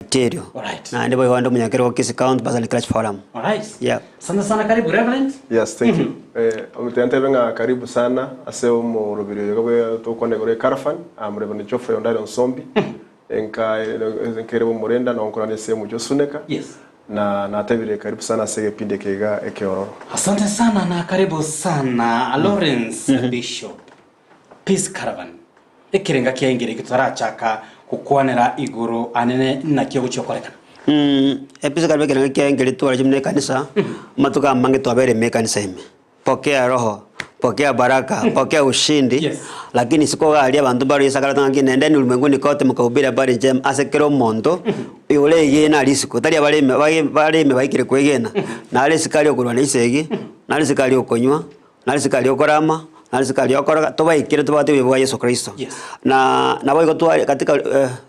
Nyatierio. Alright. Naende boigo ande omonyakerogo Kisii County Pastors and Clergy Forum. Alright. Yeah. Asante sana karibu Reverend. Yes, thank you. Eh, omotiga ntebe ng'a karibu sana ase omorobiri oyo bwe tokwana igoro e caravan, I'm Reverend Geoffrey Ondari Onsombi, enka enka ere bomorenda na nkorana ase omochie o Suneka. Yes. Na natebire karibu sana ase egepindi eke iga ekeororo. Asante sana na karibu sana Lawrence Bishop. Peace Caravan. Ekerenga kia engira eke totarachaka gokwanera igoro anene naki ogochia gokorekana. Epeace Caravan ekerenga kia engira etware buna ekanisa, amatuko amange twabeire ime ekanisa ime. Pokea roho, pokea baraka, pokea ushindi, Yes. lakini isiko iga aria abanto mbaro Yeso akareta ng'aki nendeni ulimwenguni kote mokahubiri habari njema ase kera omonto, oyore egena aria isiko, tari abare ime baye bare ime baikire kwegena, nare isiko aria okorwana esegi, nare isiko aria okonywa, nare isiko aria okorama, nare isiko aria okoroga, tobaikere tobwate obuya bwa Yeso Kristo. Yes. Na naboigo tware katika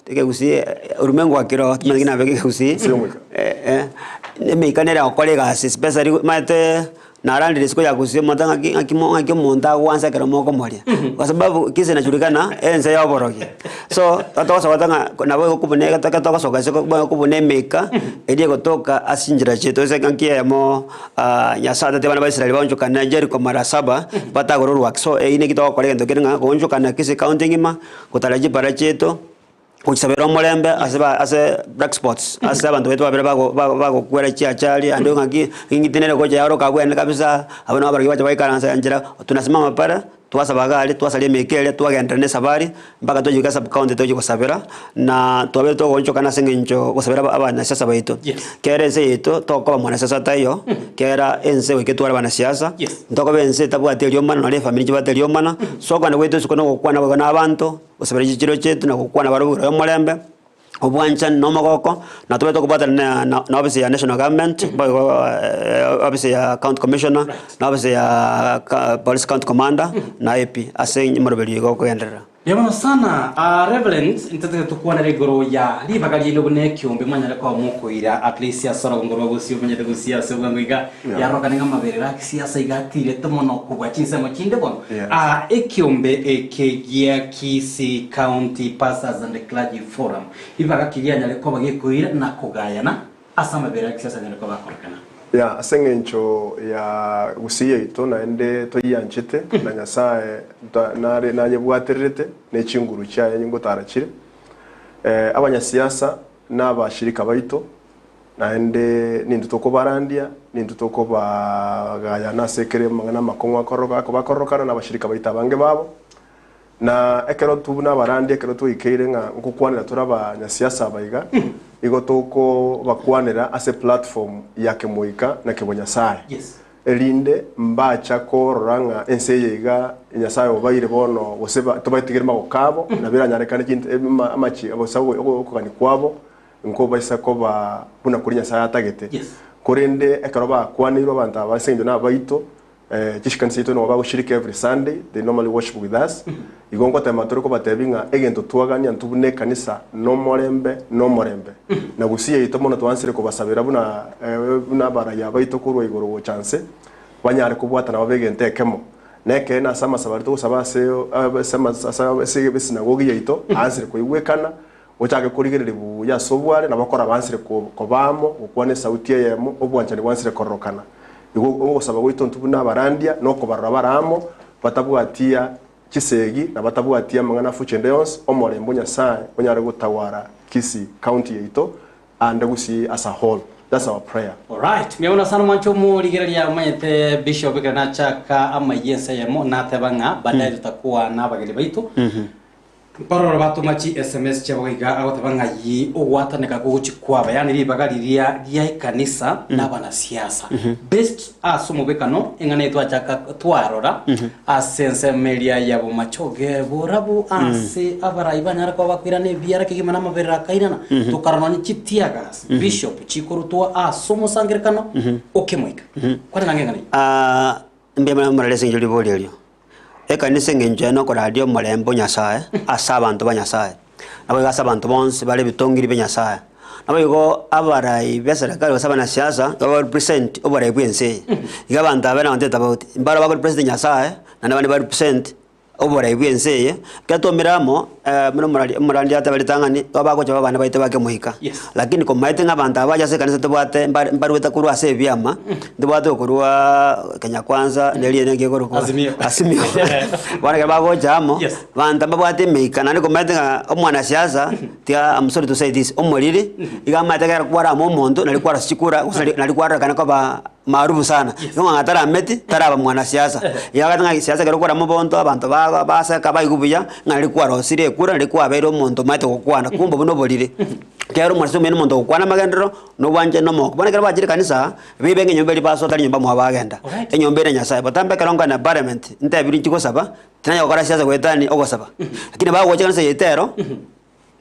ekegusii ulimwengu wa kiroho timanyeti nabeke ekegusii, Ase omoika. emeika nere egokora egasi especially omanyete Narandire isiko ya gusii omonto ng'aki ng'aki mo ng'aki omonto agwansa ekero mokomoria, kwa sababu kisi inajulikana ense ya oborogi. So, togosoka ng'a nabo egokobuna ekero togosoka isiko egokobuna emeika, eria egotoka ase chinchera chiaito ase engaki eyemo Nyasaye atetebia abana ba Israel baonchokane Jericho mara saba, batagore orwaki. So eyio naki togokora egento kere ng'a goonchokana Kisii county engima, gotara chipara chiaito. Gochisabera omorembe ase ba ase black spots, ase abanto baito babere bago bago bagokwera chiachari ande ng'aki, eng'iti nere gocha yaroka abwene kabisa, abwo nabo abarogi bacha baikaransa nchera, tunasimama pare, twasaba iga aria, twasaria emeika eria, twagenderera na esafari, mpaka twachika esub county tochia gosabera, na twabere togoonchokana ase eng'encho gosabera aba abanasiasa baito. Yes. Kera ense yaito, tokoba mwanasiasa taiyo, kera ense goika etware abanasiasa, Yes. ntokoba ense etabwati eriomana nonye efamiri chibwate eriomana, so okogenda gwaito isiko na ogokwana boigo na abanto. Gosabera chichiro chiaito na gokwana barabwo igoro y'omorembe, obwanchani na omogoko, na tobe tokobwatana na na na ofisi ya national government, boigo ofisi ya county commissioner, na ofisi ya ka police county commander, na AP, ase omoroberi igo okogenderera. Mbuya mono sana Reverend, ntotagete tokwanere igoro ya ribaga riaino buna ekiombe mwanyare koba mokoira at least ase orogongo rwa gusii omanyete gusii ase obwango iga Yeah. yarorokane ng'a amaberero a kisiasa iga atirete mono kobua chinsemo chinde bono. Yes. Ekiombe eke gia Kisii County Pastors and Clergy Forum ribaga ki rianyare koba gekoira na kogayana ase amaberero a kisiasa anyare koba akorekana? Ya, ase eng'encho ya gusii yaito naende toyianchete, na Nyasae ta- nare nanyebwatererete ne chinguru chiaye ngotara chire. Eh, abanyasiasa na abashirika baito, Naende nintwe tokobarandia, nintwe tokobagayana ase ekero amang'ana amakong'u akororoka akobakororokana nabashirika baito abange babo. Na ekero intwe buna abarandia ekero twaikeire ng'a ngokwanera tore abanyasiasa aba iga, igo tokobakwanera ase platform ya kemoika na kebonyasae, Yes. erinde mbacha korora ng'a ense eye iga Nyasae obaire bono gose ba tobatigere magoko abo, nabo eranyarekane chinto amachi gose okogania kwabo. Nkobaisa koba buna koria Nyasae atagete. Yes. Korende ekero bakwaneirwe abanto aba ase eng'encho nabaito, eh, chikanisa chiaito nigo bagoshiriki every Sunday, they normally worship with us. Igo ngotema tore kobatebia ng'a egento twagania intwe buna ekanisa nomorembe nomorembe. Na gusii yaito mono twansire kobasabera buna eh, buna abarayia baito korwa igoro gocha nse, banyare kobwatana babe egento ekemo. Na ekeene ase amasabo aria togosaba ase ase ase ase esinagogi yaito, aansire koigwekana, Ochake korigereria buya ase obware, nabo korabansire koba amo, gokwana esauti eyemo, obwanchani bwansire kororokana. Igo ogosaba gwaito intwe buna abarandia nokobarora bare amo, batabwatia chisegi na batabwatia amang'ana a future ende yonsi, omorembe o Nyasae onyare gotawara Kisii county yaito and Gusii as a whole. That's our prayer. Alright, mbuya mono sana mwanche omorigereria omanyete Bishop ekero nachaka amayia ense eyemo nateba ng'a baadaye tutakuwa na abageni baito. Mbaroro batoma chi sms chiabo iga agoteba ng'a yi ogwataneka gogochi kwaba yaani ribaga riria ria ekanisa na abanasiasa based ase omobekano eng'ana eye twachaka twarora ase ensemo eria ya bomachoge borabu ase abarai banyare koba bakoirana ebiara kegima na amaberero akairana tokarora nonye chi teargas bishop chikorutwa ase omosangerekano okemoika kwanera ng'a eng'ana eye. Ah, mbuya mono morore ase eng'encho riborio erio. Ekanisa eng'encho yaye nokoraria omorembe o Nyasae ase abanto ba Nyasae, naboigo ase abanto bonsi bare ebitongiri bia Nyasae. Naboigo abarai b'eserekari gose abanasiasa nigo ba represent oborai bw'ense eye. Iga abanto aba nabanto etofauti, mbaro bago represent Nyasae, naende abande ba represent. oborai bwa ense eye, ekero twaumire amo, buna omorari omorandi ateba ritang'ani, igo bagocha abana baito bake moika. Yes. Lakini komaete ng'a abanto aba bache ase ekanisa tobwate mbare mbaruete korwa ase ebiama, ntobwate okoruaaa Kenya Kwanza, na eria naki ekorokwa? Azimio. Azimio. Bono ekero bagocha amo, Yes. banto mbabwate emeika, naende komaete ng'a omwanasiasa, tiga I'm sorry to say this, omoriri, iga amaete ekero kwarama omonto, nari kwarasa chikura, gose nari nari kwarorekana koba maarufu sana. Igo ng'a tarameti, taraba mwanasiasa. Iga agate ng'a siasa ekero okorama obonto, abanto ba baseka baigwe buya, ng'a nari kwarosirie ekura, nari kwabeire omonto omanyete gokwana, kumbe obwo noboriri. Ekero omwanasiasa omuya na omonto ogokwana amagenderero, na obwanchani na omogoko. Bono ekero bachire ekanisa, bibe ng'a enyomba eria basoa tari nyomba mwabo bagenda, Alright. enyomba ere Nyasaye. Botambe ekero nkogenda parliament, ntebirie inchi gosaba, tinanya gokora siasa goetania ogosaba. Lakini bagocha ekanisa yaito ero,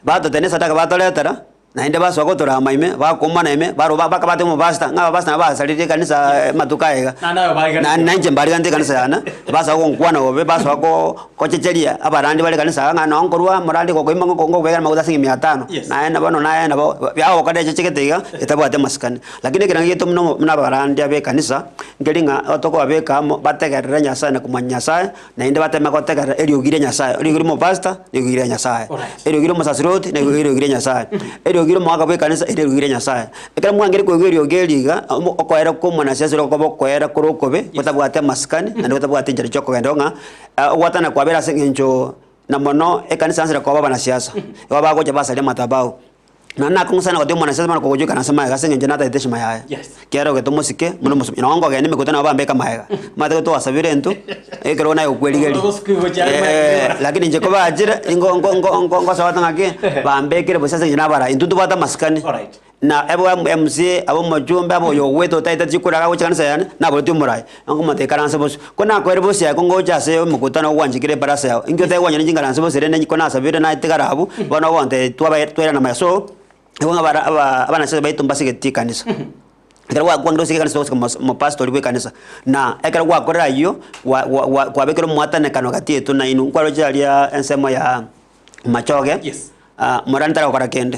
batotebia esadaka batoretera, naende basoa gotorama ime, bakoumana ime, barwa mpaka bateba omopastor, ng'a abapastor nabo basaririe ekanisa amatuko aya iga. Naende aye obariganete. Naende nainche mbariganete ekanisa yane, basoa gonkwana bobe, basoa ko kochecheria abarandi bare ekanisa iga ng'a noo nkorwa morandi gokoima ngoko ngokobekera amaguta ase mia tano, Yes. naye na bono naye nabo biagokora echechegete iga, etabwati amasikani. Lakini ekerengo giaito buna buna abarandia b'ekanisa, nkeri ng'a tokobabeka amo bategerere Nyasaye na komanya Nyasaye, Naende bateme gotegerera eriogi ria Nyasae, eriogi ri'omopastor, neriogi ria Nyasae, Alright. eriogi ri'omosaserdoti, neriogi ria Nyasae, eriogi ri'omogaka bw'ekanisa, eriogi ria Nyasae. Ekero mwangire koigwa eriogi eri iga, omo okoera kwa omonasiasa oria gokoba okoera kore okobe, gotabwati amasikani, naende gotabwati enchera chi'okogenda ng'a ogwatana kwabere ase eng'encho na mono ekanisa yansire koba abanasiasa, igo bagocha basaria amadhabahu. Naende nakong'u sana goteba omwana siasa bono kogochika ase amaega ase eng'encho natagete heshima yaye. Yes. Kera ogete omosike, buna omosubati, nonye nkogenda emekutano nabo bambeka amaega. Omanyete ko twasabire intwe, ekero naye okwerigeria. Ogosuka gochia are maega. Lakini inche kobachire, ingo ngo ngo ngo ngosoa ng'aki, bambekire bosa ase eng'encho nabarayi. Intwe ntobwate amasikani. Alright. Na ebo MC, abe omochumbe, abe oyo ogwete otaete chikura agocha ekanisa yane, naboretie omorai. Nkomotebia ikaranse bosio. Ko nakoeire bosio aye kongocha ase omokutano ogwanchikire ebarasa yao, inki otegwanyora inche nkaranse bosio rende ko nasabire natigara abwo, bono ogontebia twabae twairana amaya. So, nigo ng'a abara aba abanasiasa baito mbasigeti ekanisa. Ekero gwakwangire gosika ekanisa ogosika omos omopastor bwa ekanisa, na ekero gwakorire ayio, gwa gwa gwa kwabekire omwatanekano gati yaito na inwe, nkwaroche aria ensemo ya machoge, Yes. morani taragokora kende.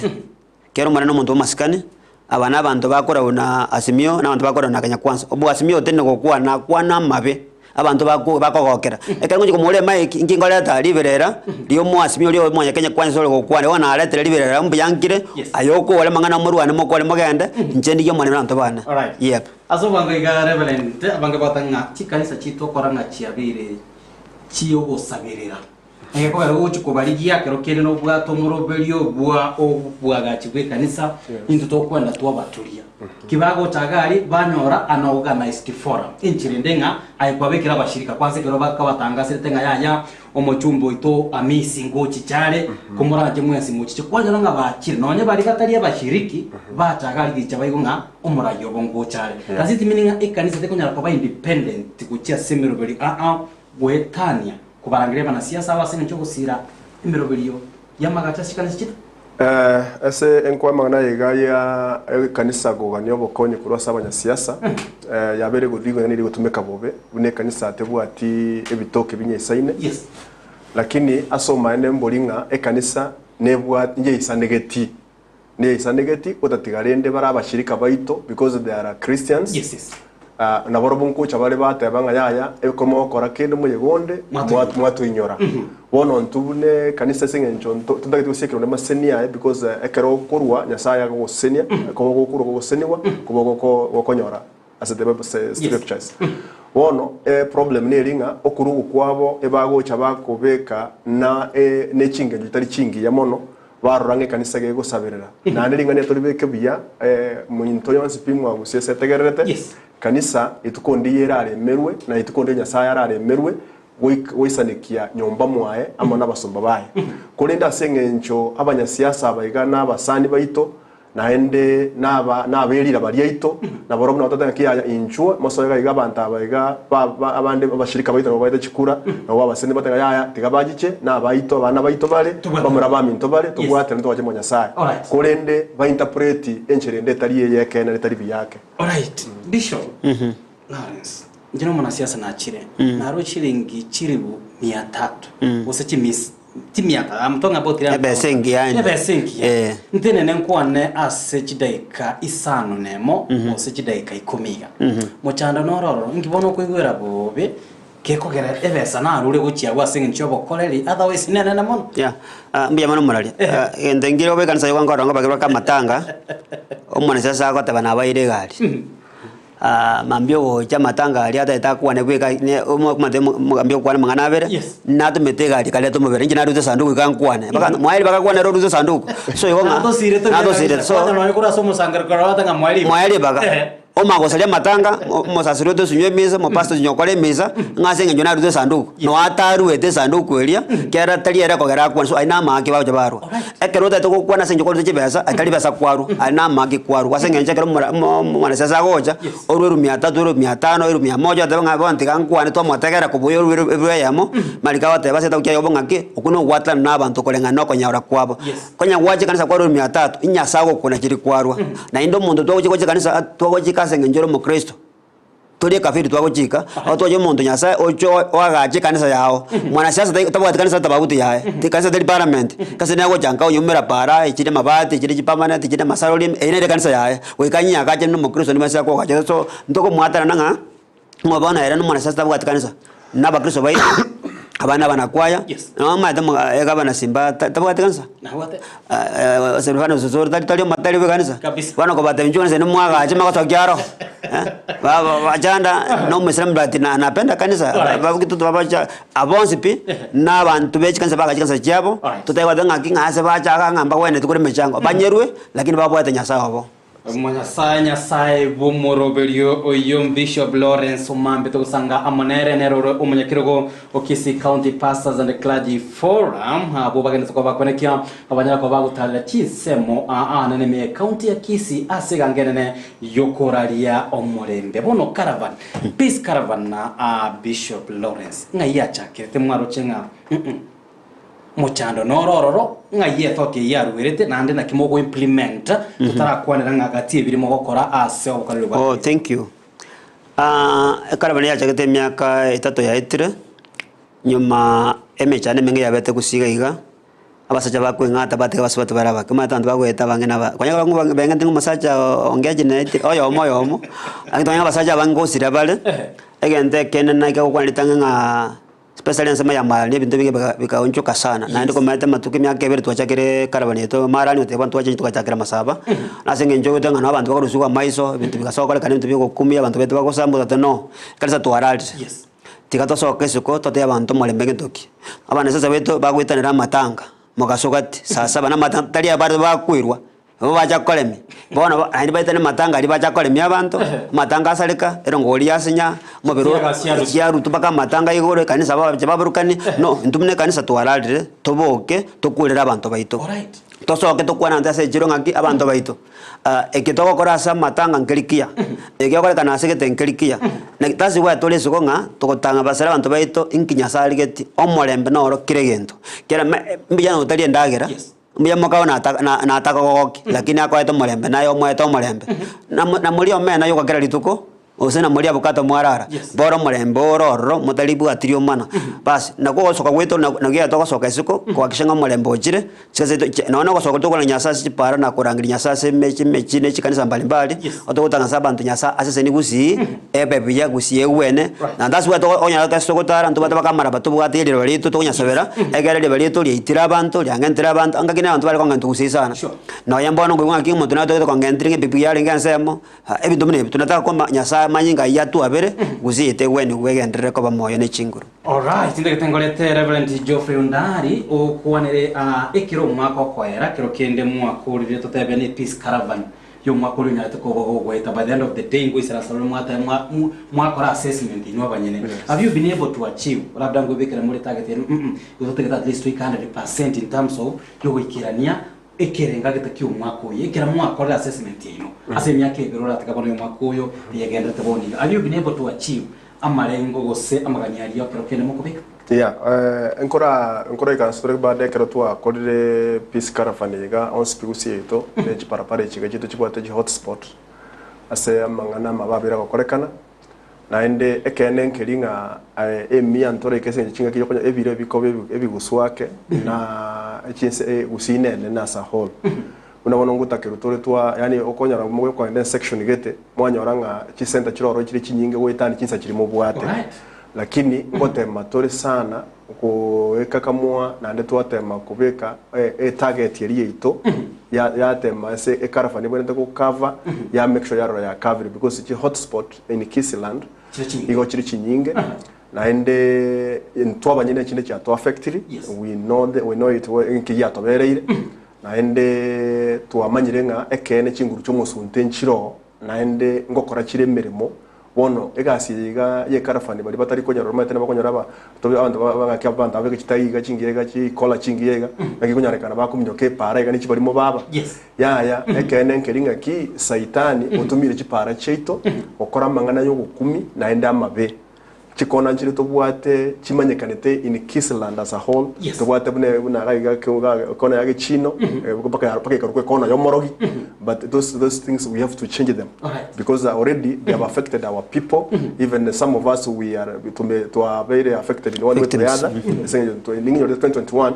Kera omwana nomonto bw'amasikani, aba nabanto bakoragwa na Azimio, na abanto bakoragwa na Kenya Kwanza. Obwo Azimio otari gokwana, akwana amabe, abanto bako bakogokera. Ekero ngochia komora emic, inki nkoreta riberera ria omoazimio oria omonya Kenya Kwanza ore gokwana, bono naretire riberera mbuya nkire, Yes. aye okore amang'ana morwane mokore mogende, inche ndigie omonene na abanto bane. Alright. Yep. Ase obwango iga Reverend, abange bagoteba ng'a chikanisa chitokora ng'a chiabeire chi'ogosabirera. Egekogera gochia kobarigia ekero kende nobwate omoroberio bwa obwagachi bw'ekanisa, intwe tokwenda twabaturia. Ki bagocha iga aria, banyora an organized forum. Enchera ende ng'a aye kwabekire abashirika kwanza ekero bakabatangaserete ng'a yaya omochumba oito Amisi ngochicha are, komoranche mwensi mochiche, kwanyora ng'a bachire nonye baria batari abashiriki, bacha iga aria gicha baigwe ng'a omorai obo ngocha are. Does it mean ng'a ekanisa tekonyara koba independent gochia ase emeroberio aa goetania Kobarangeria abanasiasa abo ase engencho y'ogosiira emeroberio y'amagacho ase chikanisa chiaito. Ase enkwamang'ana aya iga ya ekanisa kogania obokonyi korwa ase abanyasiasa, yabeire egothigwa naende erigotumeka bobe, buna ekanisa tebwati ebitoki binyaisaine. Yes. Lakini ase omaene mbori ng'a ekanisa nebwati njeisanegeti, neisanegeti gotatiga rende bare abashirika baito because they are Christians. Yes, yes. Ah, nabarobwo nkocha bare bateba ng'a yaya, ekero mogokora kende moyegonde, Mwatoinyora. mwa- mwatoinyora. Bono intwe buna ekanisa ase eng'encho nto totagete gosiekera onde amaseseni aye because eh, ekero okorwa Nyasaye agogosesenia, koba ogokorwa ogosesenigwa, koba ogoko ogokonyora as the bible says Yes. scriptures. Bono eproblem neri ng'a okorwa oko kwabo ebagocha bakobeka na eh, ne chingencho chitari chingiya mono, Barora ng'a ekanisa gegosaberera, naende ring'ana eri toribeke buya, mointo yonsi pi mwagusia ase etegererete, Yes. kanisa rituko ndiya eraremerwe, na rituko ndiria Nyasae araremerwe, goik goisanekia nyomba mwaye amo nabasomba baye. Korende ase eng'encho abanyasiasa aba iga na abasani baito, Naende naba naberira riaito, na barobwo nabo totebe ng'a yaya inchuo, mosoe iga iga abanto aba iga ba ba abande abashirika baito nabo baete chikura, nabo babaseni batebe ng'a yaya tiga bachiche, nabaito abana baito bare, Tobwatane. bamura baminto bare, tobwatane togache mwa Nyasae. Alright. Korende bainterpreti enchera ende etari ey'ekeene na etari buya ake. Alright, Bishop Lawrence, inche nomonasiasa nachire, narue chiringi chiribu mia tatu, gose chimisi Timiaka, I'm talking about 300,000. Ebesa engiya ende. Ebesa engiya. Eh. Ntenene nkwane ase chidaika isano nemo gose chidaika ikomi iga. Mochando noro ororo, inki bono okoigwera bobe? Gekogera ebesa narure gochia agwo ase engencho y'obokoreri, otherwise nenene mono. Yeah, ah, mbuya mono omoraria. Ehe. Ah, egento nkere obe ekanisa igo nkorora ng'a bakebaka amatanga, omonisiasa agoteba nabaire egari. Ah, mambia ogocha amatanga aria atagete akwane bweka ne omo omanyete omo omogambi okwana amang'ana abere, Yes. natomete egari ekareta omobere, inche narute esanduku iga nkwane. Mpaka mwaerio bagakwana ere orute esanduku. So igo ng'a, Natosirete buya natosirete kabisa. so, Kwanza nonye korwa ase omosangererekano orabate ng'a mwae ribaga. mwae ribaga. Ehe. Omagosaria amatanga, omosasiroti osinywe emisa, omopastor osinywe okore emisa, ng'a ase eng'encho narute esanduku. Noe ataruete esanduku eria, kera tari ere kogera akwane, so aye namaki bagocha barwa. Ekero otagete gokwana ase eng'encho kwarute chibesa, aye tari besa kwarwa, aye namaki kwarwa. Ase eng'encho ekero omora omo omwanasiasa agocha, orwe elfu mia tatu, elfu mia tano, elfu mia moja, otebe ng'a bono tiga nkwane twamotegera kobuya orwe elfu elfu eyemo, mariko agoteba ase egetabu kia Yobo ng'aki, okwo nogwatana na abanto koreng'ana na okonyora kwabo. Konya gwacha ekanisa kwarwa mia tatu, Nyasae agokuna chiri kwarwa. Naende omonto twagochia gocha ekanisa, twagochika ase eng'encho ore omokristo, tori ekafiri twagochika, ago twacha omonto Nyasae oche oagache ekanisa yago. Mwanasiasa tai tabwati kanisa tabaguti yaye, ekanisa teri parliament, kanisa nigo agocha nka onyomera para, echire amabati, echire chipermanent, echire amasarori, eyio nere ekanisa yaye. Goika anyeagache na omokristo nigo ase akoagacha so, ntokomwatanana ng'a. Ng'a bono ere nomwanasiasa tabwati kanisa, na abakristo baito, abana abanakwaya, Yes. nabo omanyete moga egavana Simba ta- tabwati kanisa? Nabwate. Silvano Osoro tari tari tari bwe kanisa? Kabisa. Bono kobatebia inchuo kanisa nimwagache mogosokia aro, eh, ba- ba- bachanda na omoislamu but na napenda kanisa, Alright. ba- babacha abonsi pi, na abanto be chikanisa bagacha chikanisa chiabo, Alright. totari goteba ng'aki ng'a ase bacha iga ng'a mbagwenereti kore emechango, banyerwe, lakini babwate Nyasaye obo. Omonyasae Nyasae bw'omoroberio oyio Bishop Lawrence Omambi togosanga amo nere nere ore omonyakerogo o Kisii County Pastors and Clergy Forum abwo bagenderete koba bakonekia abanyara koba bagotarera chinsemo aa anene ime ye county ya Kisii ase eganga enene yokoraria omorembe bono caravan peace caravan na Bishop Lawrence ng'ai yachakerete mwaroche ng'a Mochando noro ororo, ng'ai ethought eyio yaruerete, naende naki mogo implement totarakwanera ng'a gati ebiri mogokora ase obokoreri bwa Oh, Kristo. thank you. Ah, ekarabani yachagete emiaka etato yaetire, nyuma emechando emenge yabete gusii iga iga, abasacha bakoing'ata batiga abasubati bare abake. Omanyete abanto bagoeta abange naba konya barabwo beng'ete ng'a omosacha ongechi naetire oyomo oyomo, lakini twamanya abasacha abange gosira bare, egento ekenene naki agokwana ritang'ani ng'a. Especially ensemo ya marani ebinto ebinge biga bikaonchoka sana, naende komaete amatuko emiaka ebere twachakire caravan yaito marani oteba ntwachengi togachakera masaba, ase eng'encho ogote ng'a nabo abanto bakorusiwa amaiso, ebinto bigasokorekana ebinto bia ogokumia abanto baito bagosambwa toteba no, ekanisa twararire. Yes. Tiga tosoke isiko totebie abanto omorembe gento ki. Abanesesa baito bagoetanera amatanga, mogaso gati, saa saba na amatanga tari abare bakoirwa. Nabo bacha koremia, bono ba naende baetane amatanga aria bacha koremia abanto, amatanga asareka, erongori yasinya, omobere o Chiaga chiarutwa. chiarutwa mpaka amatanga igoro, ekanisa bacha baburukanie, no, intwe buna ekanisa twararire, toboke, tokurere abanto baito. Alright. Tosoke tokwane abanto ase echiro ng'aki, abanto baito, eke togokora ase amatanga nkeri kiya, eke gegokorekana ase egete nkeri kiya, naki tasi bwate tore isiko ng'a, togotanga basere abanto baito, inki Nyasaye arigetie, omorembe noro kera egento. Kera me mbuya notaria endagera. Yes. Mbuya mokao nata na natakogokia, lakini akoete omorembe, naye omoete omorembe. Namo namoria omena yoka kera rituko, gose namoria abukato mwarara, Yes. bora omorembe ore ororo, motaribwatirie omwana. Bas, nakwo ogosoka gwaito na nagiya togosoka isiko, kohakikisha ng'a omorembe ochire, chikase to chi nonya na ogosoka tokona Nyasaye ase chipara na korangeria Nyasaye ase emechi emechi na echikanisa mbalimbali, Yes. otogotang'asa abanto Nyasaye aseseni gusii, ebe buya gusii egwene, Right. naende ase bwate onyora ase togotara ntobwate mpaka amaraba tobwate eriroba riaito tokonyasabera, Ekero riba riaito riaitire abanto, riang'entire abanto, angaki na abanto bare kong'entwa gusii sana. Sure. Nonya mbono nkoigwa ng'aki omonto natogete kong'entire ng'a epipi yarenge ensemo, ebinto buna ebi. Tunataka kwamba Nyasaye amanye ng'ai atwabere, gusii yaito egwenerwe egenderere koba moyo ne chinguru. Alright, ndagete ngorete Reverend Geoffrey Ondari okwanere ah, ekero omwaka okoera kero kende mwakorire totebe ne peace caravan Y'omwaka oria onyarete koba gogoeta by the end of the day ngoisaransa rore mwatae mwa mwakora assessment inwe abanyene have you been able to achieve labda ngoibekera more target ere mm igo totagete at least toike 100% in terms of yogoikerania ekerenga gete kia omwaka oyo ekero mwakorire assessment yaino ase emiaka ebere oratake bono y'omwaka oyo eyegenderete bono iga have you been able to achieve amarengo gose amagani aria ekero kende mokobeka? Yeah, eh, nkora nkora ikaransa tore baada ekero twakorire peace caravan iga onsi pi gusii yaito ne chiparapara echi iga chiaito chibwate chi hotspot ase amang'ana amabe abeire agokorekana naende ekeene nkeri ng'a emiya ntoraike ase eng'encho chingaki okonya ebiro ebikoba ebi ebigusu ake na chinse eh gusii nene as a whole. Buna bono ngotakerwa tore twa yaani okonyora mogokoenda esection gete mwanyora ng'a chisenta chire ororo chire chinyinge goetania chinsa chiria mobwate. Alright. Lakini ngotema tore sana goekakamua naende twatema kobeka etarget eria yaito yatema ase ecaravan ebwenerete gocover ya make sure yarora ya covered because chi hotspot in Kisii land igo chire chinyinge naende intwe abanyene chinde chiato affectiri we know the we know it nki giatobereire naende twamanyire ng'a ekeene chinguru chiomosunte nchiroo Naende ngokora chire emeremo. Bono egasi eye iga y'ekarafani baria batari konyora omanyete nabo bakonyora aba tobe abanto ba bagaki abanto abeke chitai iga chingiya iga chikola chingiya iga, naki ekonyarekana bakominyoka epaara iga ne chibarimo baba. Yes. Yaya, ekeene nkeri ng'aki Saitani otumire chipaara chiaito gokora amang'ana y'ogokumia naende amabe. Chikona nchire tobwate chimanyekanete in Kisii-land as a whole, Yes. tobwate buna buna iga iga ke- iga ekona ya Gechino, eh, mpaka ya- mpaka ekarokwa ekona y'omorogi, but those those things we have to change them Alright. because already they have affected our people even some of us we are tume twabeire affected in one way to the Victims. other ase eng'encho twe- ning'inyorete 2021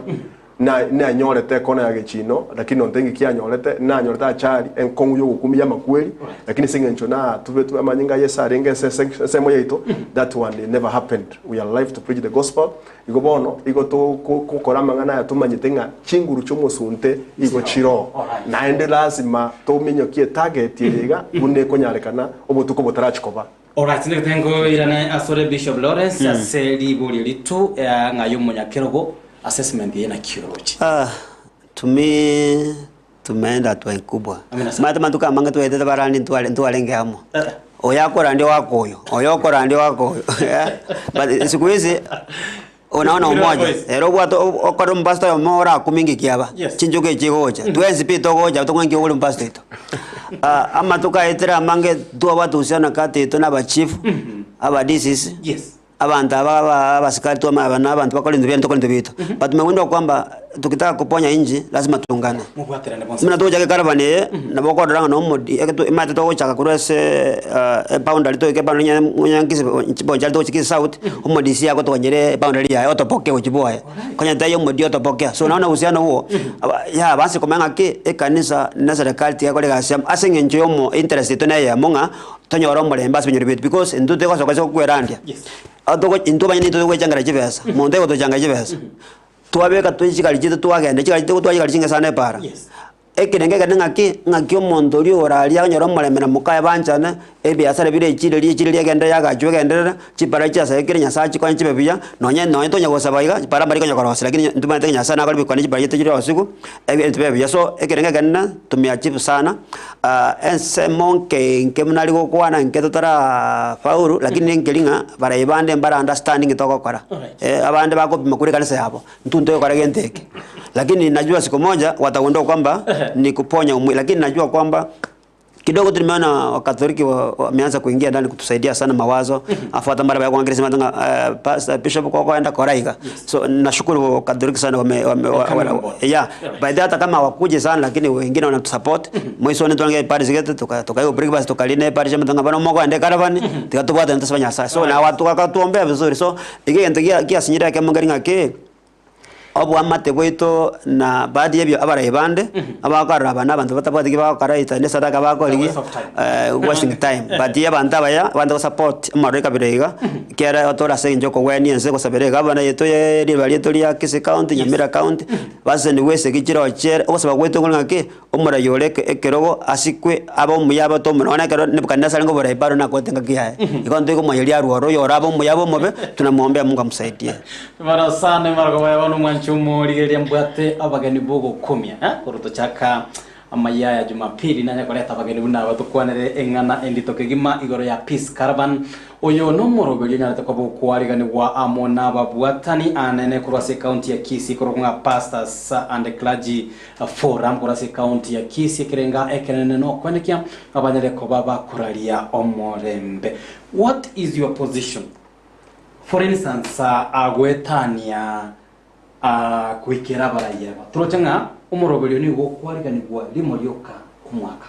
na nanyorete ekona ya gechino lakini onte ng'iki anyorete nanyorete achari enkong'u y'ogokumia y'amakweri lakini ase eng'encho natubetwe amanyinga a Yeso arenge ase ase ensemo yaito that one it never happened we are alive to preach the gospel igo bono igo togokora amang'ana aya tomanyete ng'a chinguru chi'omosunte igo chiroo naende lazima tominyokie etarget eye iga buna ekonyarekana obotuko botarachia koba. Alright, ndagete nkoirane asore Bishop Lawrence ase riborio ritu eh, ng'a y'omonyakerogo assessment eye naki oroche. Ah, to me tumeenda hatua enkubwa. Amina sana. Omanyete amatuko amange twaetete barandi ntware ntwarenge amo. Eh. Oyo akorandia owaka oyo, oyo okorandia owaka oyo but siku hizi unaona Kila umoja voice. ere obwate okore omopastor oyomo orakumie ng'iki aba Yes. chinchuko echi chigocha twensi pi togocha tokong'a nki ore omopastor oito. Ah, amatuko aetire amange twabwate uhusiano kati yaito na abachief, aba DCC. Yes. Abanto aba aba abasikari twamanya aba nabanto bakore ebinto biaye ntokore ebinto biaito. But tumegundua kwamba tukitaka kuponya nchi lazima tuungane. Mobwaterane bonsi. Buna togochaka ekaravani eye, nabo okorora ng'a nomodi egeto omanyete togochaka korwa ase eboundary toike eboundary onye onye nkisi bonchari togochia kisii south, omodisi agotokonyera eboundary yaye otopokee gochia bwoye. Konya taiyo omodi otopokea. So naona uhusiano huo, aba ya base komanya ng'aki, ekanisa na eserekari tiga ekore egasi amo ase eng'encho ya omo interest yaito na eyemo ng'a. Tonyore omorembe ase ebinyoro biaito because intwe togosoka ase okwerandia, atogo intwe abanyene intwe togoechangera chibesa, monto ogotochangera chibesa, twabeka twe chigari chiaito twagenda, chigari chiaito gotwara chigari chinke sana epara. Yes. Ekerengo ekere ng'aki, ng'aki omonto oria ore aria anyore omorembe na mokaye banchane, ebiasara bire echire rie echire riagenderera riagachwa egenderere, chipara chiasarekire Nyasaye achikonye chibe buya, nonye nonye tonya gosaba iga, chipara mbari konya korosia lakini ntomanyete ng'a Nyasaye nakore ebikone chipara chiaito chire osigo, ebinto bibe buya. So, ekerengo ekenene tumeachieve sana. Ensemo nke inke buna aria gokwana inke totara faulu, lakini nenkeri ng'a barai bande mbara understanding togokora. Alright. Abande bagopima korwa ekanisa yabo, intwe ntogokora gento eke. Lakini najua siku moja watagundua kwamba ni kuponya umwe, lakini najua kwamba kidogo tu nimeona Wakatholiki wameanza kuingia ndani kutusaidia sana mawazo afu hata mara bayakuangalia sema ng'a pastor bishop kwa kwenda kora iga so nashukuru Wakatholiki sana wame, wame, wa, Coming wa, on board. yeah Alright. by the hata kama hawakuje sana lakini wengine wanatusupport mwisho ni twange parish gete tuka tuka breakfast tukaline parish mtanga bana moko ande caravan tikatubwata ntasaba Nyasaye so na watu wakatuombea vizuri so igento gia giasinyire ekemo nkeri ng'aki Oboamate bwaito na baadhi y'ebio abarai bande, abakorora aba nabanto batabwati ki bagokora either nesadaka bakorigia, Waste of time. wasting time. But abanto abaya, abanto gosupport amaroro ekabira iga, ekiagera tore ase eng'encho yokogwenia ense gosabera egavana yaito ya riroba riaito ria Kisii County, Nyamira County, basesenigwe esegi chirochie, ogosaba gwaito nkore ng'aki, omorai ore ekerogo asikwe abe omuya abe otomo nonya ekero Nebukadnezar arenge oborai bado nakwete engaki yaye. Igo ntoige komoyeria arwe oro oyore abe omuya abe omobe, tunamwombea Mungu amsaidie. Bara sana emaroko ya bono mwanche omorigereria mbwate abageni bogokumia eh korwa tochaka amayia aya Jumapili nanye koreta abageni buna aba tokwanere eng'ana endito kegima igoro ya Peace Caravan Oyo nomoroberio onyarete koba okoariganigwa amo nababwatani anene korwa ase ekaunti ya Kisii korokwa ng'a Pastors and Clergy Forum korwa ase ekaunti ya Kisii ekerenga ekenene nokwenekia abanyare koba bakoraria omorembe. What is your position? For instance, agoetania goikera abaraiyo aba. Toroche ng'a omoroberio nigo okwariganigwa rimo rioka omwaka.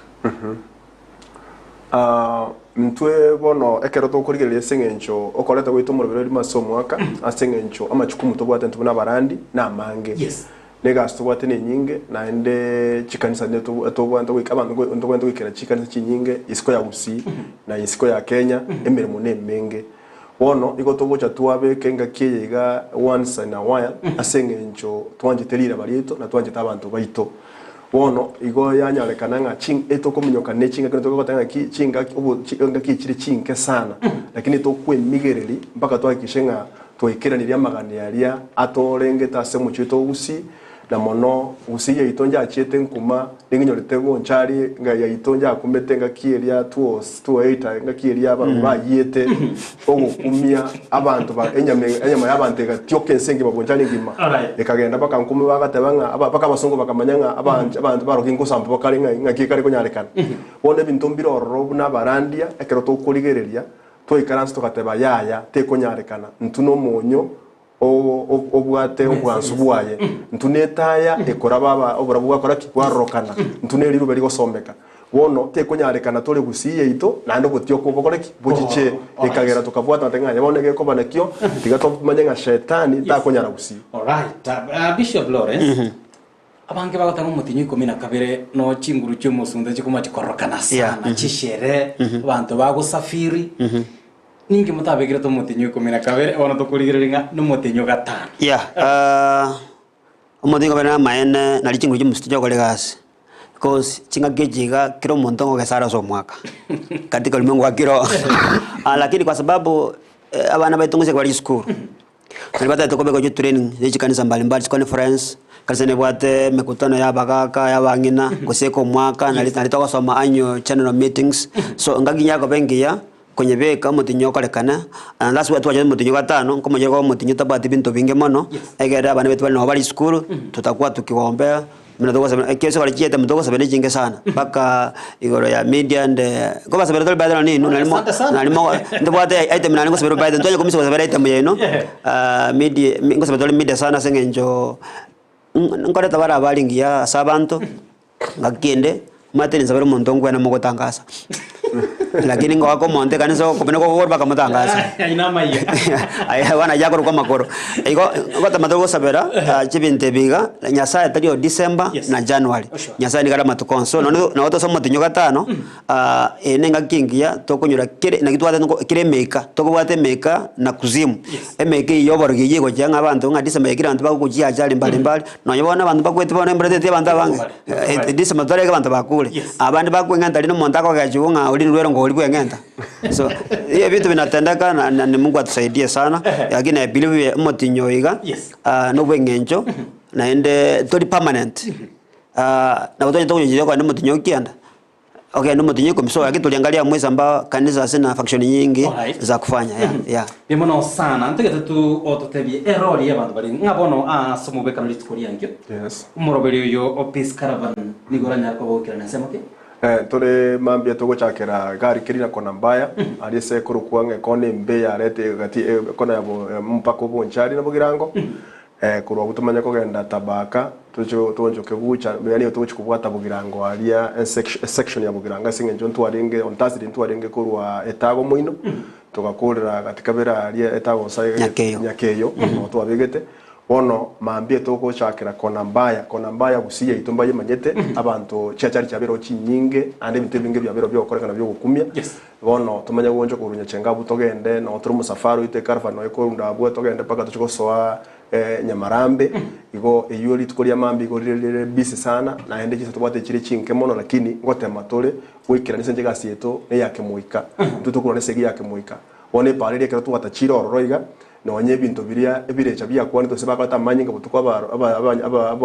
Intwe bono ekero tokorigereria ase eng'encho okoreta gwaito omoroberi orimo ase omwaka, ase eng'encho amachukumu tobwate intwe buna abarandi namange. Yes. Na egasi tobwate nenyinge, naende chikanisa ne tobwate goika abanto ntobwenerete goikera chikanisa chinyinge isiko ya Gusii na isiko ya Kenya, emeremo nemenge. Bono igo togocha twabeka engaki eye iga once in a while ase eng'encho twanchete riraba riaito na twanchete abanto baito. Bono igo yanyarekana ng'a ching etokominyoka ne chingaki togoteba ng'aki chingaki obo chi engaki echire chinke sana, lakini tokwemigereri mpaka tohakikishe ng'a twaikeranirie amagani aria atorengete ase omochie oito o Gusii, na mono Gusii yaito njachiete nkuma, ninginyorete gonchari ng'a yaito njakumete engaki eria two 208 engaki eria abarogi bayiete ogokumia abanto ba enyama enyama y'abanto egatioka ense engima gonchari engima Alright. ekagenda mpaka nkume bagateba ng'a aba mpaka abasongo bakamanya ng'a abanch abanto barogi ngosamba bakare ng'a ng'aki ekare konyarekana. Bono ebinto mbire ororo buna abarandia ekero tokorigereria twaikaransa togateba yaya tekonyarekana intwe na omonyo obwate obwansu bwaye. Intwe netaya ekoraba aba oborabu bwakora ki? Bwarorokana. Intwe neriruba rigosomeka. Bono tekonyarekana tore gusii yaito naende obotioka obokore ki? Bochiche. Ekagera tokabwata ng'a ng'a bono egekoba nakio tiga tomanye ng'a shetani takonyara gusii. Alright. Bishop Lawrence, abange bagoteba omotinyi ikomi na kabere no chinguru chiomosunte chikoma chikororokana Yeah. sana, chisherehe, abanto bagosafiri. Ninki motabekerete omotenyo ikomi na kabere, bono tokorigereria ng'a nomotenyo gatano. Yeah, omotenyo kabere namaene nari chinguru chi'omosito chiokora egasi, because chingaki echi iga kera omonto ngogesa are ase omwaka, katika ulimwengu wa kiroho lakini kwa sababu abana baito ngoseka bare chisukuru, Nari batagete kobekwa chitraining ne chikanisa mbalimbali, chiconference, ekanisa nebwate emekutano ya abagaka, ya abang'ina, gose eke omwaka, nari nari togosoma annual general meetings, so engaki yakoba engiya, konyebeka omotinyi okorekane, and that's why twachete omotinyi gatano, nkomanyire koba omotinyi otabwati binto binge mono, egere abana baito bare nabo bare esukuru, tutakuwa tukigombea, buna togosabera ekiagera chikora chiaito togosabera nechinke sana, mpaka igoro ya media and nkobasabera tore by the way ninu nari mo Asante sana. nari mo ntobwate item nari ngosabera by the way ntwanye komisa gosabera item yaino media ngosabera tore media sana ase eng'encho nkoreta bare abari ngiya ase abanto, ngaki ende. Omanyete ninsabere omonto nkwene mogotangasa, lakini ngoaka omonto ekanisa okobuna kogokora bakamotangasa. Ayio namaiga. Aya bono ayio akorokwa amakoro. Igo ngotama togosabera chibinto ebi iga, Nyasaye tari o December Yes. na January, Oh, sure. Nyasaye nigo are amatuko onsi. So nonye nabo tose omotinyo gatano, eye na engaki engiya tokonyora kere naki twateba nko kera emeika, tokobwata emeika na kuzimu. Yes. Emeika eyio ya oborogi eyio egochia ng'a abanto ng'a December yaikire abanto bagochia achari mbari mbari, nonye bono abanto bakwete bono embura teteti abanto abange. December twarenge abanto bakure, Yes. abande bakweng'enta rinde omonto akogechigwa ng'a oria nirwere ngori bweng'enta. So, ebinto binatendeka na na ni Mungu atusaidie sana, lakini I believe omotinyi oyo iga, Yes. na obweng'encho, naende tori permanent. Nabo tonyete konyochiria kogenda omotinyi o kianda, Okende omotinyi ikomi so lakini toriangaria mwezi ambao kanisa asina function nyingi Alright. za kufanya yeah, yeah. Mbuya mono sana ntagete tu ototebie erori y'abanto bare ng'a bono ase omobwekano rituko riankio Yes. omoroberi oyo o Peace Caravan nigo oranyare koba goikera ensemo ki? Eh, tore mambia togochakera gari keri na kona mbaya aria ase ekorokwa ng'a ekona embe yarete gati ekona ya bo omopaka o Bonchari na Bogirango Korwa abwo tomanye kogenda Tabaka, toche toonchoke gocha, yaani togochia kobwata Bogirango aria esec esection ya Bogirango ase eng'encho ntwarenge on Thursday ntwarenge korwa Etago moino, togakorera gati kabere aria Etago nsa Nyakeyo. Nyakeyo noo twabegete. Bono mambia togochakera Kona Mbaya, Kona Mbaya Gusii yaito mbayemanyete, abanto chiachari chiabeireo chinyinge, naende ebinto ebinge biabeireo biogokorekana biogokumia. Yes. Bono tomanye goonchoka korwa Nyachenga abwo togende, noo tore omosafara oito ecaravan noyo ekorunda abwo togende mpaka tochie gosoa Nyamarambe. Igo eywo rituko ria mambia igo rire rire busy sana, naende chinsa tobwate chire chinke mono lakini ngotema tore goikerania ase egasi yaito na eya kemoika. Intwe tokorwana esegi ya kemoika. Bono epaara eria ekero twatachire ororo iga, Nonya ebinto biria ebirecha biakwanetwe ase bakorete amanyinga botuko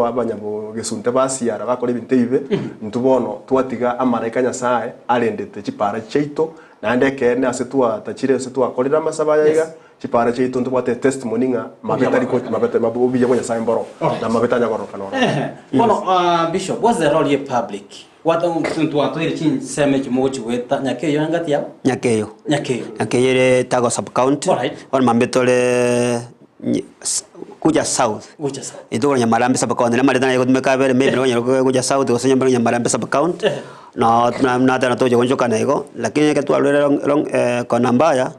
abanyabogesunte basiara bakora ebinto ebibe, intwe bono twatiga amalaika a Nyasae arendete chipaara chiaito, naende ekeene ase twatachire ase twakorire amasabo aya iga, chipaara chiaito ntobwate etestimony ng'a mabe tari ko mabe tari obuya bwa Nyasae mboro, na mabe tanya kororokana ororo. Bono Bishop, what's the role ye public? Ntwatoire chinsemo echi mogochigoeta Nyakeyo engati yabo? Nyakeyo. Nyakeyo. Nyakeyo ere Tago sub county. Alright. Bono mambia tore gocha south. Gocha south. Intwe Nyamarambe sub county. Na amareta naye gotumeka abere maybe nabo onyare gocha south gose nyambare Nyamarambe sub county. No nateba togocha goonchokana igo, lakini ekero twarure long long kona mbaya,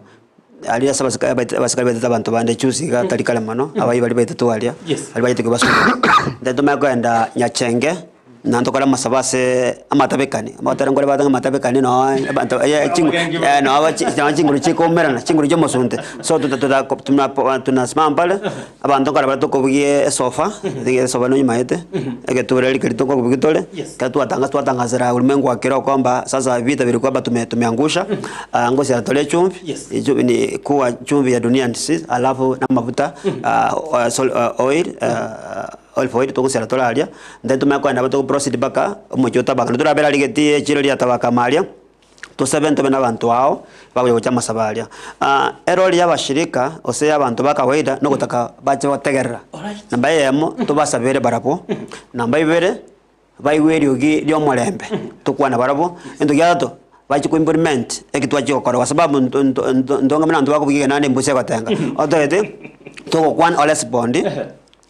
aria ase abasikari baito abasikari baitete abanto bande juzi iga tari kare mono, abaibori baito twaria, Yes. baria bachete kobasukuma. Then tomanye kogenda Nyachenge. Na ntokore amasabo ase amatabekani, amatera nkore bate ng'a amatabekani noo abanto eh chingu Abagengi eh noo chi noo chinguru chikoumerana, chinguru chia omosunte. So tota tota tunapo tunasimama pale, abanto nkare bare tokobugia esofa, nigo esofa noyimaete, egetureri keria tokobugia tore, Yes. ekero twatanga twatangasera ulimwengu wa kiroho kwamba sasa vita vilikuwa hapa tume tumeangusha, ngosiara tore echumbi, Yes. echumbi ni kuwa chumvi ya dunia nsi, alafu na amafuta sol oil olive oil togosiara tore aria, then tomanye kogenda nabo togo proceed mpaka omochie o Tabaka. Ntorabere aria egetii echiro ria Tabaka ime aria, tosabe ntobe na abanto ao, bagocha gocha amasabo aria. Erori ya abashirika gose ya abanto ba kawaida nogotaka bache gotegerera. Alright. Namba eyemo, tobasabere barabwo, namba ibere, baigwe eriogi ri'omorembe, tokwane barabwo. Egento gia gatato, bache ko implement eki twachia gokora kwa sababu nto nto nto ntonga buna abanto bakobugia ekenanda embusi egotenga. Otagete, togokwana orespond,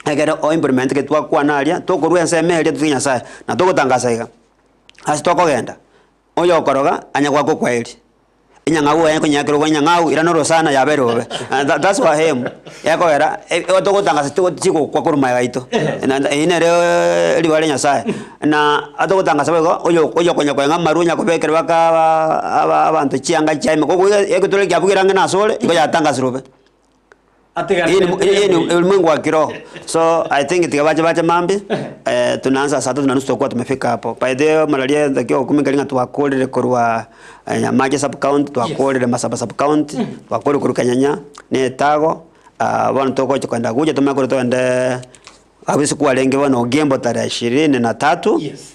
ekere o implement eke twakwana aria, tokorwa ensemo eria totige Nyasaye, na togotangasa iga, ase tokogenda, oyokoroga anya goaka okwaeri. Enyang'au eye konyakera obwo enyang'au irana orosana yabeire bobe. Tha that's our aim, ekogera igo togotangasa tigo chigokwa korwa magega yaito. Na eyio nere ribaga ria Nyasaye. Na atogotangasa boigo, oyo oyokonya koeng'a amarwa onya kobekera baka aba aba abanto chianga chiaime, kogoika egeturi kiabugire ang'e nasore, igo yatangasirwe bobe. Hii ni hii ni ulimwengu wa kiroho. So I think tiga bache bache mambia eh, tunaanza saa tatu na nusu tutakuwa tumefika hapo. By the way malaria ntakiwa okumi kari ng'a twakorire korwa eh, Nyamache sub county, twakorire Masaba sub county, twakorire korwa Kenyenya, na Etago, ah, bono togocha kogenda Gucha tomanye korwa togende abwo ase kwarenge bono Ogembo tarehe ishirini na tatu. Yes.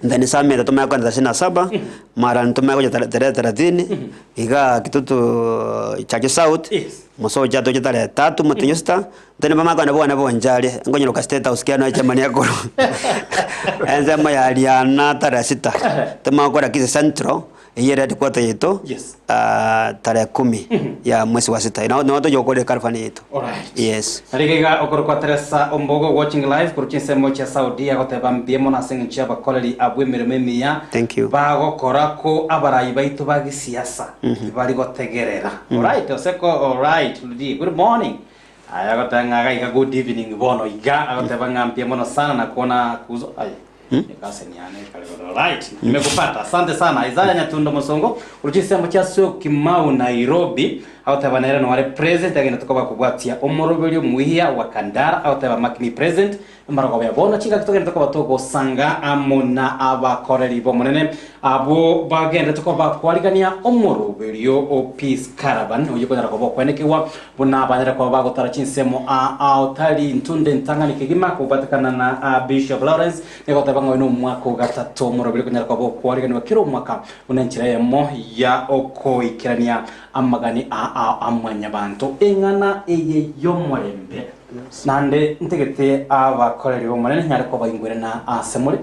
Then Sameta tomanye kogenda thelathini na saba, mara ntomanye gocha tare tarehe thelathini, igaa Kitutu Church South, Yes. mosocha toche tarehe tatu motenyo sita, then bamanye kogenda bwane bonchari, nkonyeroka State House kiano echemani ekoro ensemo ya Riana tarehe sita, tomanye gokora Kisii Central, eywo ere headquarter yaito, Yes. tarehe kumi ya mwezi wa sita, nabo nabo toche gokora ecaravan yaito. Alright. Yes. Riga iga okorokwa Teresa Ombogo watching live korwa chinsemo chia Saudi agoteba mbuya mono ase eng'encho y'abakoreri abwo emeremo emiya Thank you. bagokora ko abarai baito ba gisiasa tibari gotegerera. Alright, Oseko, alright, Ludi, good morning. Aya agoteba ng'a iga iga good evening bono iga agoteba ng'a mbuya mono sana na kuona kuzo aye Ekaseni yane ekare igoro. Alright, nimekupata. Asante sana. Isaiah Nyatundo Mosongo, korwa chinsemo chia Syokimau Nairobi, agoteba nere noare present agende tokoba kobwatia omoroberio omuya wa Kandara, agoteba mark me present embarogoba ya bono chingaki togende tokoba togosanga amo na abakoreri b'Omonene abwo bagende tokoba kwarigania omoroberio o Peace Caravan oyio okonyara koba okwenekigwa Buna abanyare koba bagotara chinsemo aa ao tari intunde entang'ani kegima kobwatekana na a Bishop Lawrence nigo agoteba ng'a oyo nomwaka o gatato omoroberi okonyara koba okwariganigwa kera omwaka buna enchera eyemo ya okoikerania amagani aa ao a mwanyabanto eng'ana eye y'omorembe. Naende ntagete abakoreri b'Omonene nyare kobaigwerana ase more,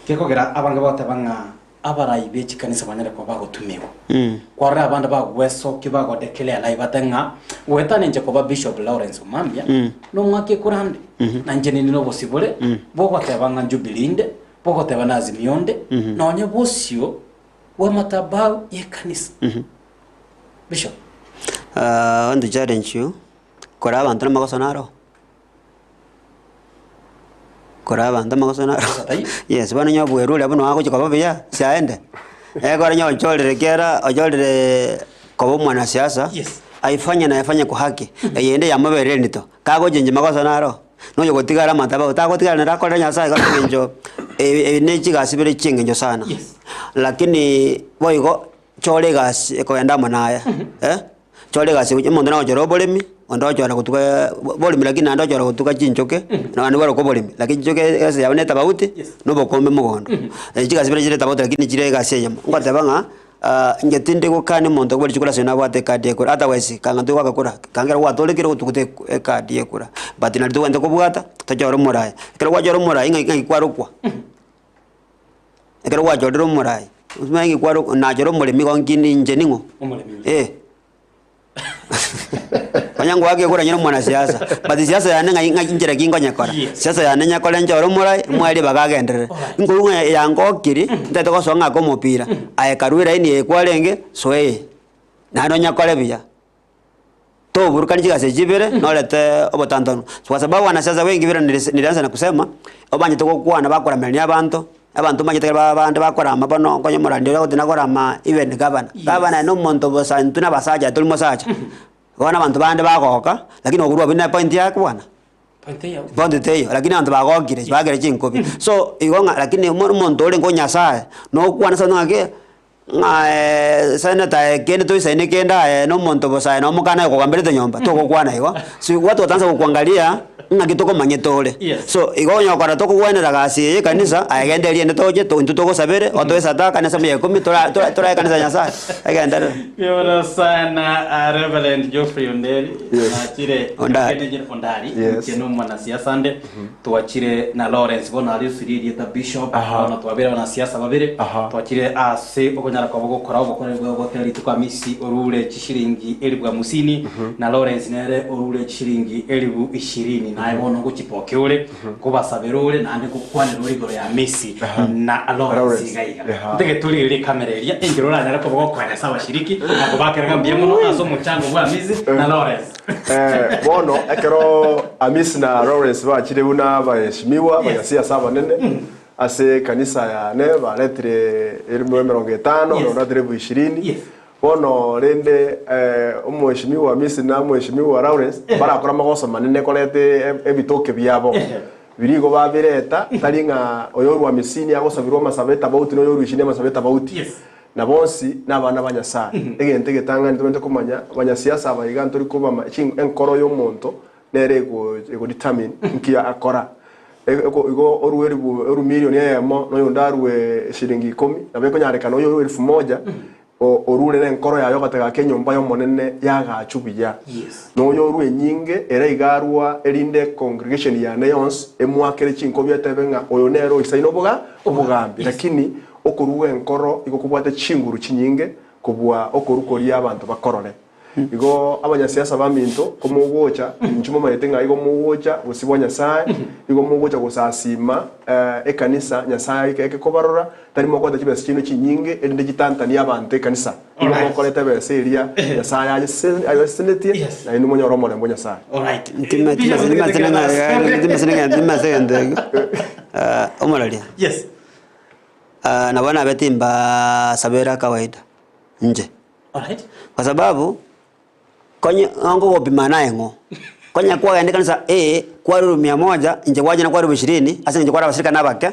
gekogera abange bagoteba ng'a Abarai be chikanisa banyare koba bagotumigwa. Kwarora abande bagwesokia bagodeclare naye bate ng'a goetania inche koba Bishop Lawrence Omambia nomwaka ekurande na inche ninde nobosibore bogoteba ng'a Jubilee inde, bogoteba na Azimio nde, nonye bosio bw'amatabau y'ekanisa. Bishop. I want to challenge you, kora abanto namagoso naro. Kora abanto amagoso naro. Yes, bono onye obwerwa oria buna agochia koba buya, siaende. Ekero onye ochorire kera, ochorire koba omwanasiasa, Yes. aifanye na aifanye kwa haki, eyende yamoberire endito, kagochenchia magoso naro, nonya gotigara amatabo tagotigara nere akorere Nyasaye ase eng'encho ebi ne chigasi bire chieng'encho sana. Yes. Lakini boigo, chora egasi ekogenda amo naye, eh. Chore egasi gochia omonto nagochora oboremi, onde ochora gotuga boremi lakini naende ochora gotuga chinchoke, naende barokwo oboremi, lakini chinchoke egasi yabo ne tofauti Yes. na obokombe mogondo. Chigasi bire chire tofauti lakini chire egasi eyemo. Ngoteba ng'a inche tindi gokania omonto okobua chikura ase nabwate ecard ya ekura otherwise kanga togoaka kura, kanga ekero gwatorekire ogotuguta eku ecard ya ekura. But nari tobwenerete kobwata, tochore omoraia. Ekero gwachora omoraia ng'ai ng'ai kwarokwa. Ekero gwachorire omorai, omanye ng'a kware nachora omoremi igo nki ninche ning'o? Omoremi oria. Eh. Onye ngoaka ekura nyore omwanasiasa, but siasa yane ng'ai ng'ai nchera ki nkonyekora? Yes. Siasa yane nyekore nchore omorai, moerio mpaka agenderere. Alright. Nkorwa ng'a yangokiri, ntagete gosoa ng'ake omopira, aye karue elaini eye kwarenge, soa eye. Naende onyekore buya. Toburukani chigasi echi chibere, norete obotantanu. Kwa sababu wanasiasa wengi vile nilianza na kusema, obanyete gokwana bakoramerania abanto, abanto mbanyete ekero bande bakorama bono nkonye omorandi oria ogotenena korama even gavana. Gavana na omonto bosa intwe na abasacha tori mosacha. Bono abanto bande bagoka, lakini okorwa abwo ne point yake bwana. Point teiyo, lakini abanto bagokire, bagere chinkobi. So igo ng'a lakini omonto orenge o Nyasaye, nokwana ase ng'aki. Ng'a senator aye kende toisaine kende aye na omonto bosa aye na omokana aye okogamberete nyomba, togokwana igo. So watu wataanza gokuangalia ng'aki tokomanyete ore. Yes. So igo onye gokora tokogwenera gasi eye ekanisa, aye genda eria ende toche to intwe togosabere, otoe esadaka na ensemo ya ikomi tora tora torae ekanisa ya Nyasaye, egenderere. Mbuya sana ah, Reverend Geoffrey Onderi Yes. nachire Ondari. Kennedy Ondari Yes. inche na omwanasiasa nde Twachire na Lawrence bono aria osirie erieta Bishop, Aha. bono twabere abanasiasa babere, Aha. twachire ase okonyara kwabo gokora obokoreri bwabo bwa kera rituko Amisi orure chishiringi elifu hamsini na Lawrence nere orure chishiringi elifu ishirini naye bono ngochipoke ore nkobasabera ore naende ngokwanera ore igoro ya Amisi na Lawrence Lawrence. iga iga. Aha. Ntege torigererie ekamera eria enchera oranyare koba gokoeresa abashiriki na kobakera ng'a mbuya mono ase omochango bwa Amisi na Lawrence. Eh, bono ekero Amisi na Lawrence bachire buna abaheshimiwa abanyasiasa abanene ase ekanisa yane baretire elifu emerongo etano Yes. nonya elifu ishirini Yes. bono rende eh, omoheshimiwa Amisi na omoheshimiwa Lawrence barakora amagoso manene koreta e- ebitoke biabo Ehe. biria igo babireta tari ng'a oyo orwa Amisini agosabirwa amasabo etabauti na oyo orwa ishirini amasabo etabauti Yes. Na bonsi nabana ba Nyasae. Egento egetang'ani tomente komanya, abanyasiasa aba iga ntori kobama chin enkoro y'omonto nere ego ego determine nki akora. Ego igo orue eribu orue million eyemo na oyonde arue shilingi ikomi, nabo ekonyarekana oyo orue elfu moja o orure na enkoro yaye ogoteba gaki enyomba y'Omonene yagachwa buya. Yes. Na oyo orue enyinge ere iga arua erinde congregation yane yonsi emwakere chinkobi etebe ng'a oyo nere oisaine oboga obogambi. Lakini Okorua enkoro igo kobwate chinguru chinyinge kobua okorua koria abanto bakorore. Igo abanyasiasa baminto komogocha, inchuo momanyete ng'a igo mogocha bosio bwa Nyasae, igo mogocha gosasima ekanisa Nyasae aike eke kobarora, tari mokoreta chibesa chiaino chinyinge erinde chitantanie abanto ekanisa. Igo Alright. mokoreta ebesa eria Nyasae ayese ayesenetie, Yes. nainwe monyore omorembe o Nyasae. Alright. Timanyeti egento ekio, omoraria. Yes. Nabo nabe timbasabera kawaida inche, Alright. kwa sababu konye ngogopima naye ng'o, konya kwagenda ekanisa A kwarurwa mia moja inche gwachire kwarurwa ishirini ase eng'encho kware abasirika nabake,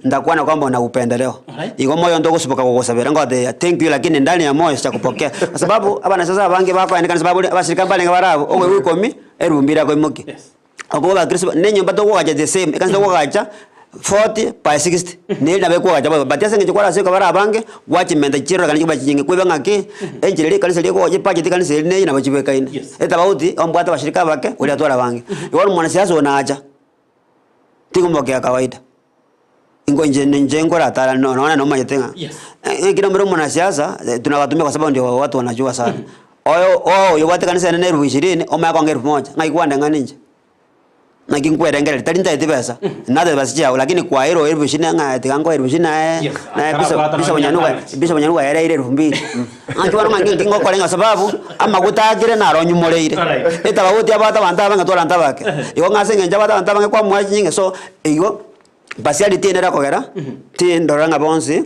ntakwana kwamba na upendeleo. Alright. Igo moyo onde ogosuboka gogosabera ngotebia thank you lakini ndani ya moyo sitakupokea kwa sababu abanasiasa abange bakoenda ekanisa babori abasirika mbarenge bare abwo, okoigwa ikomi, erubu mbiri akoimokia. Yes. Okwo abakristo na enyomba tokogacha the same, ekanisa tokogacha 40 by 60, nere nabo ekogacha boigo, but ase eng'encho kware ase bare abange, gwachimenta chirorekane chibe chinyinge kweba ng'aki, enchera eria ekanisa eria egocha ebudget ekanisa eria neye nabo chibwekaine. Yes. Etafauti, ombwate abashirika abake, oria atware abange. Igo bono mwanasiasa oyo nacha, tigomokea kawaida. Ingo inche ninche nkoratara no nonya nomanyete ng'a Yes. ekero mbere omonasiasa tunawatumia kwa sababu ndio watu wanajua sana. Oyo oo oyobwate ekanisa ene na elfu ishirini omanye konga elfu moja, ng'ai kwandeng'ani inche? Naki nkwerengereria, tari ntaeti besa, natete besa chiago lakini kwaeirwe elfu ishirini ng'a tiga nkoe elfu ishirini naye Yes, naye akara bishop abwata bishop nonya Nyanuga ataneti. bishop Nyanuga yareire elfu mbili. Ng'aki bono ng'aki nki ngokora kwa sababu, amaguta akire naro onyumoreire. Alright. Etabauti abwate abanto abange tware abanto abake. Igo ng'a ase eng'encho abwate abanto abange kwamoa chinyinge so, igo partiality ende erakogera, tindora ng'a bonsi,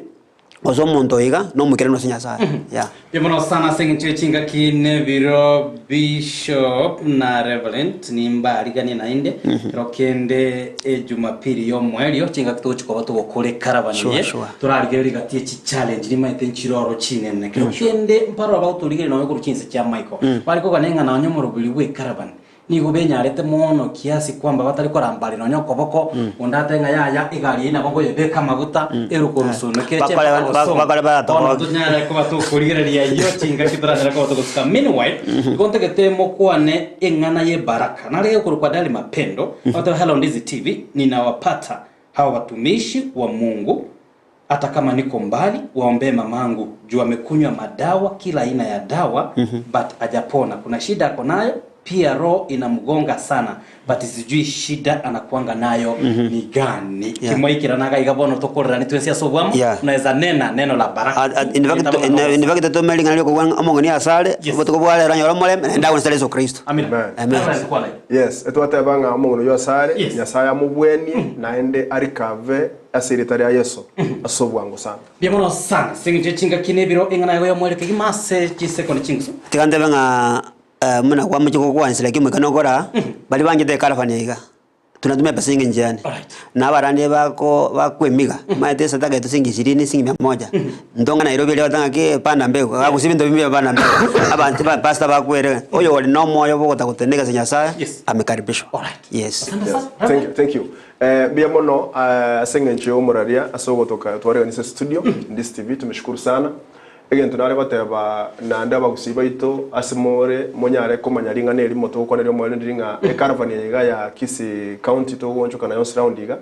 gose omonto oyo iga, nomoikeranu ase Nyasaye, yeah. Mbuya mono sana ase eng'encho ye chingaki nebiro Bishop na Reverend nimbariganie naende kero kende ejumapili yomoerio chingaki togochi koba togokora ekaravani Sure, eye sure. torarigererie gati ye chichallenge nimaete nchire oro chinene kero kende mparora bagotorigereria nonye korwa chinse chia Michael bare kogania ng'a nonye omoroberi bwe ekaravani Nigo benyarete mono kiasi kwamba batari korambari nonya okoboko, onde atebe ng'a yaya, egari eyio nabo nkoyebeka amaguta, eruke orosoni keche Bakore- mpaka ba- gosonga. bakore baratoboke. Bono tonyare koba tokorigereria ayio chingaki toranyare koba togosuka. Meanwhile, igo ntagete mokwane eng'ana y'ebaraka. Nare gekorokwa Dali Mapendo, agoteba Hello Ndizi TV, ninawapata hawa watumishi wa Mungu Hata kama niko mbali waombee mamangu juu amekunywa madawa kila aina ya dawa but hajapona kuna shida ako nayo. Pia roho inamgonga sana but sijui shida anakuanga nayo ni gani. Yeah. Kimwaikerana iga iga bono tokorerani twensi ase obwamo, Yeah. unaweza nena neno la baraka. In fact, in fact tomeri ng'ana riokoigwa omong'ina asare, Yes. obotuko bwa rero anyore omorembe, naende agwo Yeso Kristo. Amina. Amen. Amen. Reverend Kwale. Yes, etwateba ng'a omong'ina oyio asare, Yes. Nyasaye amobwenie, naende arikave ase erieta ria Yeso, ase obwango sana. Mbuya mono sana ase eng'encho ye chingaki na ebiro eng'ana yago y'omoerio kegima ase chisekondi chingusu. Tiga ntebe ng'a buna kwamochia gokwansa lakini omoika nokora, baria banchete ekaravani iga, tunatumia pesa nyingi njiani. Alright. Na abarandi bako bakwemiga, omanyete esadaka yaito siringi ishirini, siringi mia moja, ntonga Nairobi eria bagoteba ng'aki panda mbegu, bagusia ebinto bimwe panda mbegu, abanto ba pastor bakwere, oyo ore na omoyo bwa ogotaka gotenda egasi ya Nyasaye, Yes. amekaribishwa. Alright. Yes. Asante Yes. sana. Thank you, thank you. Eh, mbuya mono eh, ase eng'encho ya omoraria ase ogotoka twareganise studio Ndisi TV tumeshukuru sana Egento nare goteba naende abagusii baito ase more monyare komanya ring'ana erimo togokwaneria omoerio ndiri ng'a ecaravan eye iga ya Kisii county togoonchoka nayo onsi round iga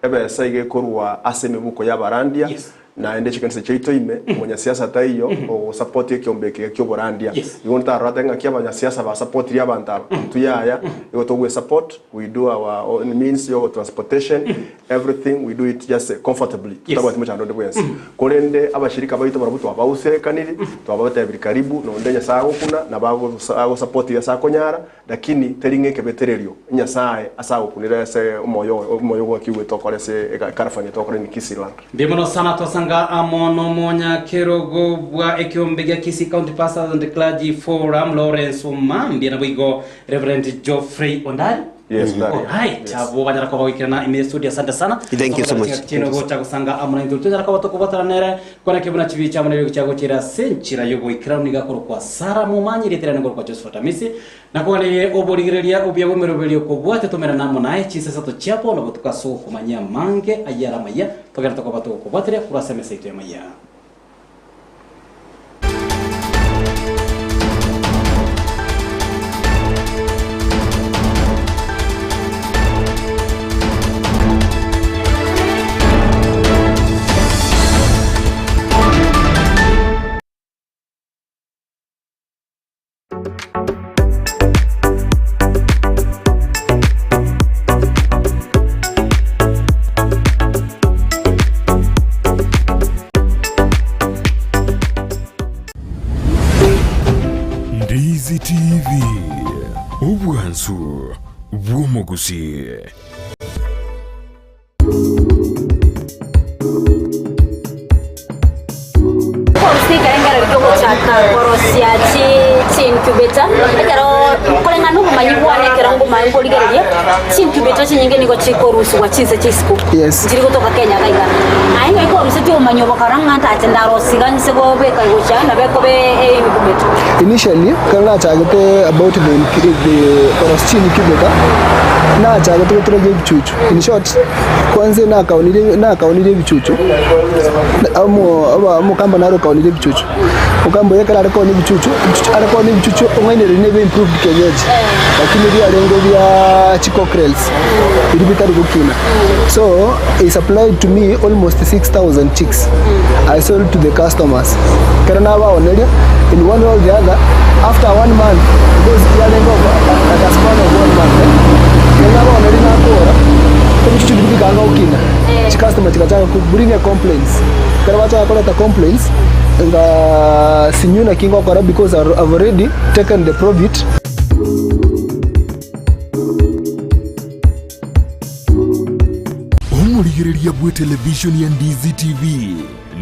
ebesa iga ekorwa ase emebuko ya abarandia Yes. naende chikanisa chiaito ime omonyasiasa taiyo ogosupport ekiombe eke iga kioborandia. Yes. Igo ntarorate ng'aki abanyasiasa basapotirie abanto aba intwe yaya igo togwesupport we do our own means yo transportation Everything we do it just comfortably, Yes. totabwati mochando onde bwensi. Korende abashirika baito barabwo twabauserekaniri, twabatebirie karibu, nonde Nyasae agokuna, nabo agosa agosupport ase akonyara, lakini teri ng'a ekebetererio Nyasae ase agokunire ase omoyo oye omoyo gwaki ogoeta okore ase ega ecaravan eye togokora in Kisii land. Mbuya mono sana twasanga amo nomonyakerogo bwa ekiombe gia Kisii County Pastors and Clergy Forum Lawrence Omambia naboigo Reverend Geoffrey Ondari. Yes, Daria. Alright, Yes. abo banyara koba goikerana ime studio asante sana. Thank you so much. Chino gocha gusanga amo na intwe tonyara koba tokobwatana nere kona kebuna chibi chamo nebe gocha gochira ase enchera y'oboikeranu niga korokwa Sara Momanyi rietera nigo korokwa Josephat Amisi nakoganirie oborigereria obuya bw'emeroberio kobwate tomerana amo naye chinsa isato chia bono botuko ase okomanyia amange ayio are amaya togende tokoba togokobwateria korwa ase emesa yaito y'amaya. Ndizi TV, obwansu bw'omogusii. Gose ekerengereri kiogochaka korosia chi incubator, ekero koreng'ana na obomanyi bwane ekero ngomanya nkorigereria, chi incubator chinyinge nigo chikorusigwa chinse chia isiko, Yes. nchiri gotoka Kenya iga iga. Naye ng'ai kwarusetie obomanyi obo kara ng'a ntache ndarosia nse gobeka gochia nabo ekoba e incubator. Initially, ekero nachagete about the the korosia chi incubator, nachagete gotoreria ebichuchu. In short, kwanza nakaonirie nakaonirie ebichuchu, omo omo omokamba naro okaonirie ebichuchu, omokamba oyo ekero are koonia ebichuchu, ebichuchu are koonia ebichuchu ong'ainereria nebe improved kienyeji, lakini biarenge bia chicockerels biria bitari gokina. So, he supplied to me almost 6000 chicks, I sold to the customers. Ekero nabaoneria, in one way or the other, after one month, because yarenge of at a span of one month, eh, ekero nabaoneria nakora, ebichuchu biria bikanga gokina, chicustomer chigachaka ko bring a complaints, ekero bachaka koreta complaints, nga sinywe naki ngokora because I've already taken the profit. Omorigereria bw'etelevishoni ya Ndizi TV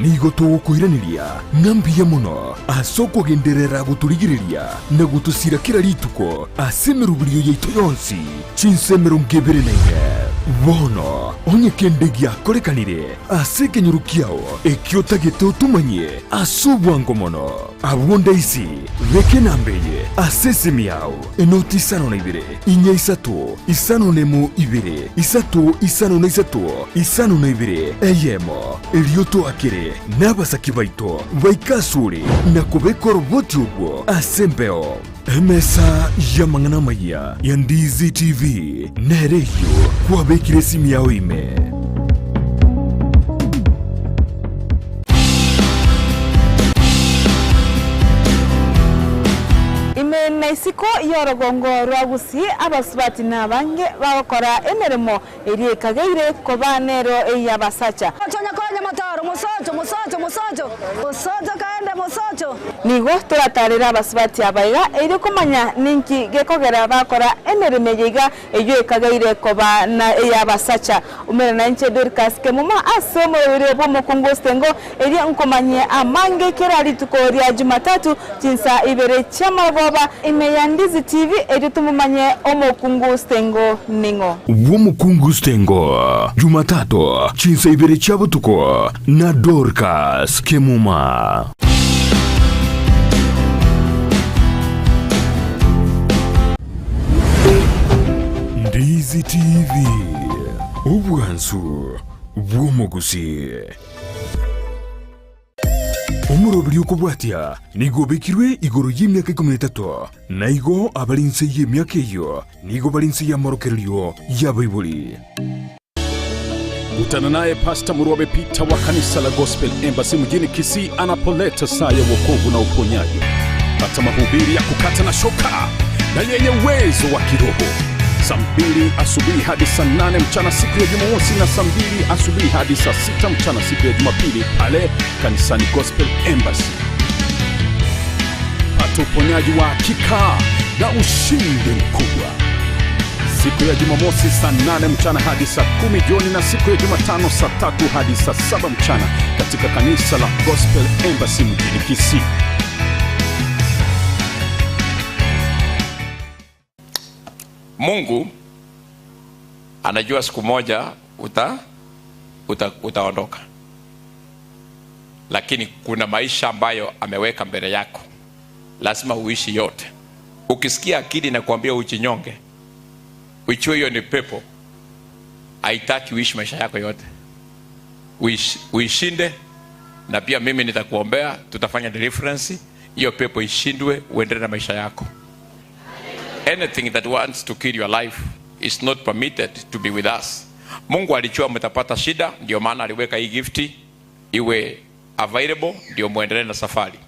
nigo togokoiraneria ng'a mbuya mono ase okogenderera gotorigereria na gotosira kera rituko ase emeroberio yaito yonsi chinsa 24. Bono onye kende giakorekanire ase ekenyoro kiao ekio otagete otomanyie ase obwango mono, abwo ndaisi beka enamba eye ase esimi yao, Enoti isano na ibere, inya isato, isano nemo ibere, isato isano na isato, isano na ibere, eyemo. Erio toakere nabasaki baito baike asore na kobeka oroboti orwo ase embeo. Emesa y'amang'ana amayia ya Ndizi TV nere eyio kwabekire esimi yao ime. Ime. Ime isiko y'orogongo rwa Gusii abasubati nabange bagokora emeremo eria ekageire koba nero ey'abasacha. Nigo toratarere abasubati aba iga erio komanya ninki gekogera bakora emeremo eye iga eyio ekageire koba na ey'abasacha. Umera nainche Dorcas Kemuma ase omoroberi bw'omokungu Osengo Erio nkomanyie amange kera rituko ria Jumatatu chinsa ibere chi'amarogoba ime ya Ndizi TV erio tomomanye omokungu Stengo ning'o. Bw'omokungu Stengo, Jumatatu chinsa ibere chia botuko na Dorcas Kemuma. Ndizi TV, obwansu bw'omogusii. Omoroberi okobwatia nigo obekirwe igoro y'emiaka ikomi na etato, na igo abare inse y'emiaka eyio nigo bare inse y'amorokererio y'abaibori. Kutana naye Pastor Murwabe Peter wa kanisa la Gospel Embassy mjini Kisii anapoleta saa ya wokovu na uponyaji. Pata mahubiri ya kukata na shoka na yenye uwezo wa kiroho saa mbili asubuhi hadi saa nane mchana siku ya Jumamosi na saa mbili asubuhi hadi saa sita mchana siku ya Jumapili pale kanisani Gospel Embassy. Pata uponyaji wa hakika na ushindi mkubwa siku ya Jumamosi saa 8 mchana hadi saa kumi jioni na siku ya Jumatano saa tatu hadi saa saba mchana katika kanisa la Gospel Embassy mjini Kisii. Mungu anajua siku moja uta, uta, utaondoka, lakini kuna maisha ambayo ameweka mbele yako, lazima uishi yote. Ukisikia akili inakuambia ujinyonge, ujue hiyo ni pepo, haitaki uishi maisha yako yote. Uish, uishinde, na pia mimi nitakuombea, tutafanya deliverance, hiyo pepo ishindwe, uendelee na maisha yako. Anything that wants to kill your life is not permitted to be with us. Mungu alijua mtapata shida, ndio maana aliweka hii gifti iwe available, ndio muendelee na safari.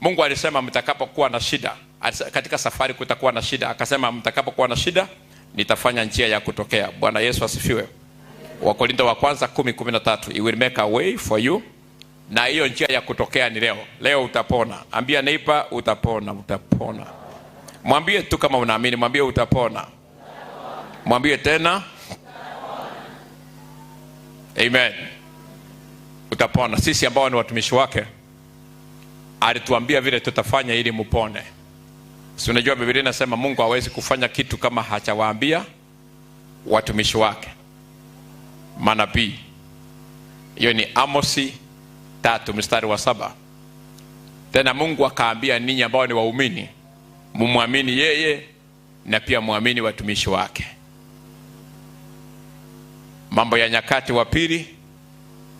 Mungu alisema mtakapokuwa na shida, katika safari kutakuwa na shida, akasema mtakapokuwa na shida nitafanya njia ya kutokea. Bwana Yesu asifiwe. Wakorinto wa kwanza 10:13, he will make a way for you, na hiyo njia ya kutokea ni leo. Leo utapona. Ambia neighbor utapona, utapona. Mwambie tu kama unaamini, mwambie utapona. Mwambie tena. Amen. Utapona. Sisi ambao ni watumishi wake alituambia vile tutafanya ili mupone. Si unajua Biblia inasema Mungu hawezi kufanya kitu kama hajawaambia watumishi wake manabii. Hiyo ni Amosi tatu mstari wa saba. Tena Mungu akaambia ninyi ambao ni waumini mumwamini yeye na pia muamini watumishi wake. Mambo ya Nyakati wa pili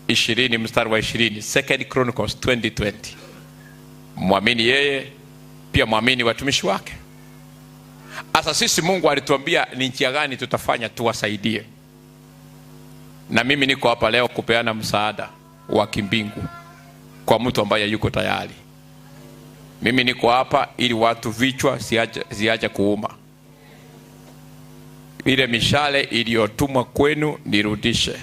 ishirini mstari wa ishirini, Second Chronicles 20:20. Mwamini yeye pia mwamini watumishi wake. Sasa sisi Mungu alituambia ni njia gani tutafanya tuwasaidie, na mimi niko hapa leo kupeana msaada wa kimbingu kwa mtu ambaye yuko tayari. Mimi niko hapa ili watu vichwa ziache kuuma. Ile mishale iliyotumwa kwenu nirudishe.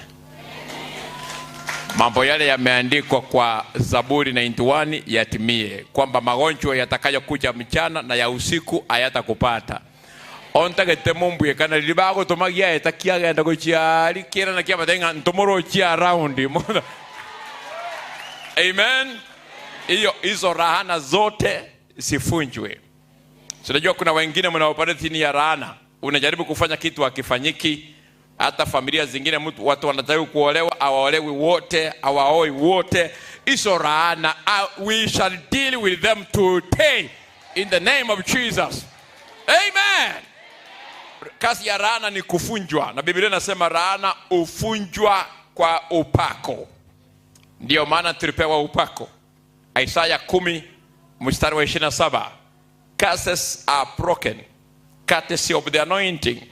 Mambo yale yameandikwa kwa Zaburi 91 yatimie, kwamba magonjwa yatakayokuja mchana na ya usiku hayatakupata. Ontagete mumbwie kana riri bagũtũmagia eta kiagenda gũchiari kĩrana kĩa matenga ntumũrũchia round. Amen. Hiyo hizo rahana zote sifunjwe. Sinajua kuna wengine mnaopata chini ya rahana, unajaribu kufanya kitu hakifanyiki. Hata familia zingine mtu, watu wanajaribu kuolewa, hawaolewi wote, hawaoi wote. Hizo rahana, we shall deal with them today in the name of Jesus. Amen. Kazi ya rahana ni kufunjwa, na Biblia inasema rahana hufunjwa kwa upako. Ndiyo maana tulipewa upako. Isaya 10 mstari wa 27, curses are broken courtesy of the anointing.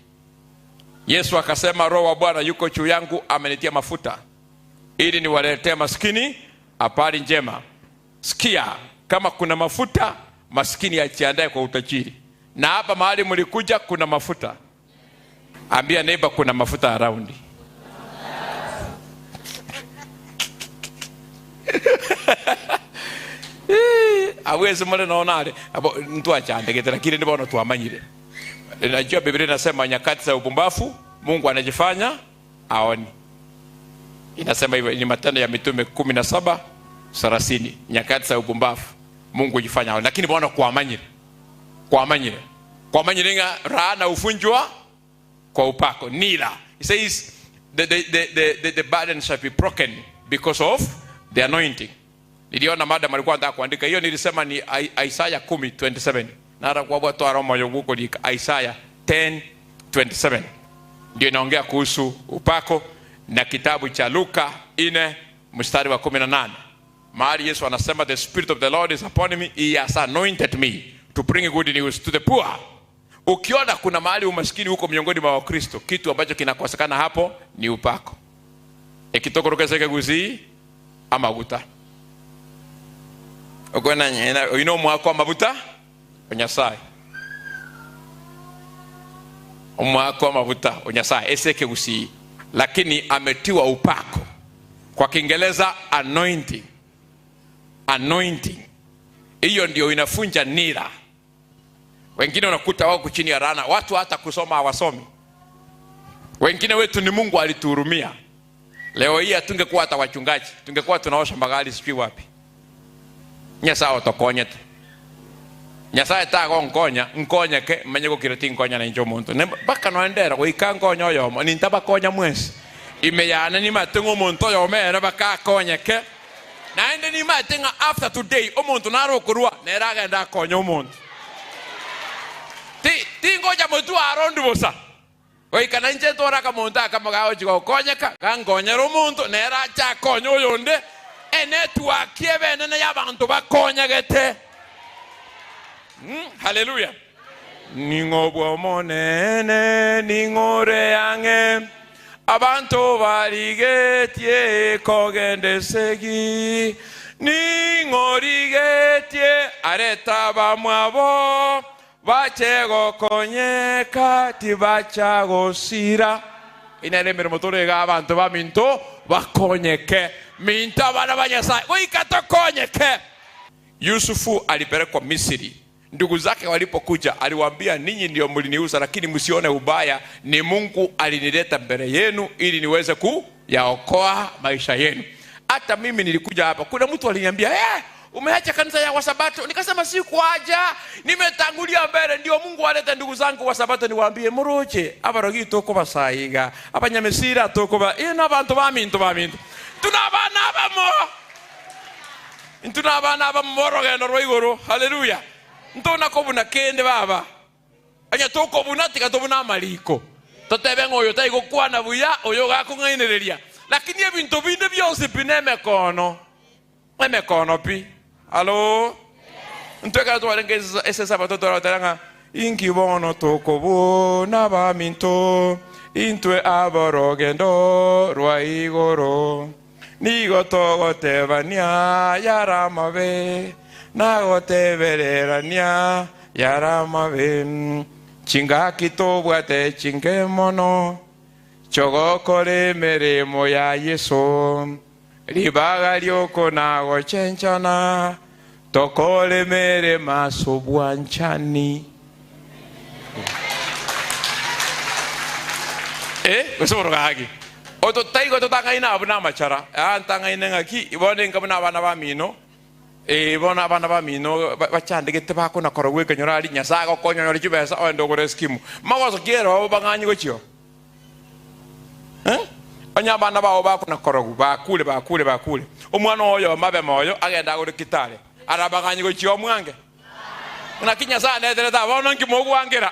Yesu akasema Roho wa Bwana yuko juu yangu, amenitia mafuta ili niwaletee maskini habari njema. Sikia, kama kuna mafuta, maskini ajiandae kwa utajiri. Na hapa mahali mlikuja kuna mafuta. Ambia neighbor kuna mafuta around. Abwo ase more nonya nare abo ntwachandegete lakini ndi bono twamanyire. Najua Biblia inasema nyakati za upumbavu Mungu anajifanya aoni. Inasema hivyo ni Matendo ya Mitume 17:30 nyakati za upumbavu Mungu hujifanya aoni. Lakini bono kwamanyire. Kwamanyire. Kwamanyire ng'a laana hufunjwa kwa upako. Nira. It says the, the, the, the, the, the burden shall be broken because of the anointing. Niliona madam alikuwa anataka kuandika hiyo, nilisema ni Isaiah 10:27. Nara kwa watu wa moyo guko lika Isaiah 10:27 ndio inaongea kuhusu upako, na kitabu cha Luka 4 mstari wa 18 mahali Yesu anasema the spirit of the Lord is upon me, he has anointed me to bring good news to the poor. Ukiona kuna mahali umaskini huko miongoni mwa Wakristo, kitu ambacho kinakosekana hapo ni upako. Ekitokorokeseke gusii amaguta okona nyena oino omwaka amabuta onyasaye omwaka amabuta onyasaye eseke gusii, lakini ametiwa upako, kwa Kiingereza anointing. Anointing hiyo ndio inafunja nira. Wengine unakuta wako chini ya laana, watu hata kusoma hawasomi. Wengine wetu ni Mungu alituhurumia. Leo hii hatungekuwa hata wachungaji, tungekuwa tunaosha magari sijui wapi. Nyasaye otokonyete. Nyasaye tagonkonya, nkonyeke, manye gokira tinkonya na inche omonto. Ne baka noendera goika nkonya oyomo, nintabakonya mwensi. Ime yane nimate ng'a omonto oyomo ere bakakonyeke. Naende nimate ng'a after today omonto nare okorwa nere agende akonye omonto. Ti tingocha motwe arondi bosa. Goika nainche ntore akamonto akamo gagochia gokonyeka, gankonyere omonto, nere ache akonye oyonde, enetwork ebe enene y'abanto bakonyegete. Haleluya. Ning'o bw'Omonene, ning'o ore ang'e, abanto barigetie kogenda esegi, ning'o origetie arete abamwabo, bache gokonyeka tibacha gosira. Inere emeremo tore iga abanto baminto bakonyeke, minto abana ba Nyasaye goika tokonyeke. Yusufu alipelekwa Misiri. Ndugu zake walipokuja aliwaambia, ninyi ndio mliniuza, lakini msione ubaya, ni Mungu alinileta mbele yenu ili niweze kuyaokoa maisha yenu. Hata mimi nilikuja hapa, kuna mtu aliniambia, umeacha kanisa ya Wasabato. Nikasema sikuacha, nimetangulia mbele, ndio Mungu alete ndugu zangu Wasabato niwaambie muroche abarogi tokobasaiga abanyamesira tokoba ino abantu baminto baminto tunabana abamo ntunabana abamo borogendo rwa igoro. Haleluya. Ntona kobuna kende baba onye tokobuna tiga tobuna amariko totebe ng'a oyo taigokwana buya oyo gakong'ainereria, lakini ebinto binde bionsi pi na emekono emekono pi. Alo ntwekera twarenge ase esabato twarotera ng'a inki bono tokobuna baminto intwe aborogendo rwa igoro nigo togotebania yaramabe nagotebererania yaramabe chingaki tobwate chinge mono chogokore emeremo ya Yesu ribaga ryoko nagochenchana tokore merema sobwanchani. Gose borogagi ototaigo totangaina abwo na amachara ntangaine ng'aki bono enka buna abana bamino bono abana bamino bachandegete bakona korogwa ekenyoro aria Nyasaye agokonyonyora chibesa oende ogore eskimu magoso kiero abo bang'anyi gochio. Onye abana bao bakona korogwa bakure bakure bakure omwana oyo mabe moyo agenda agore kitare arabang'anyi gochio omwange naki Nyasaye aneterete bono nkimogwangera.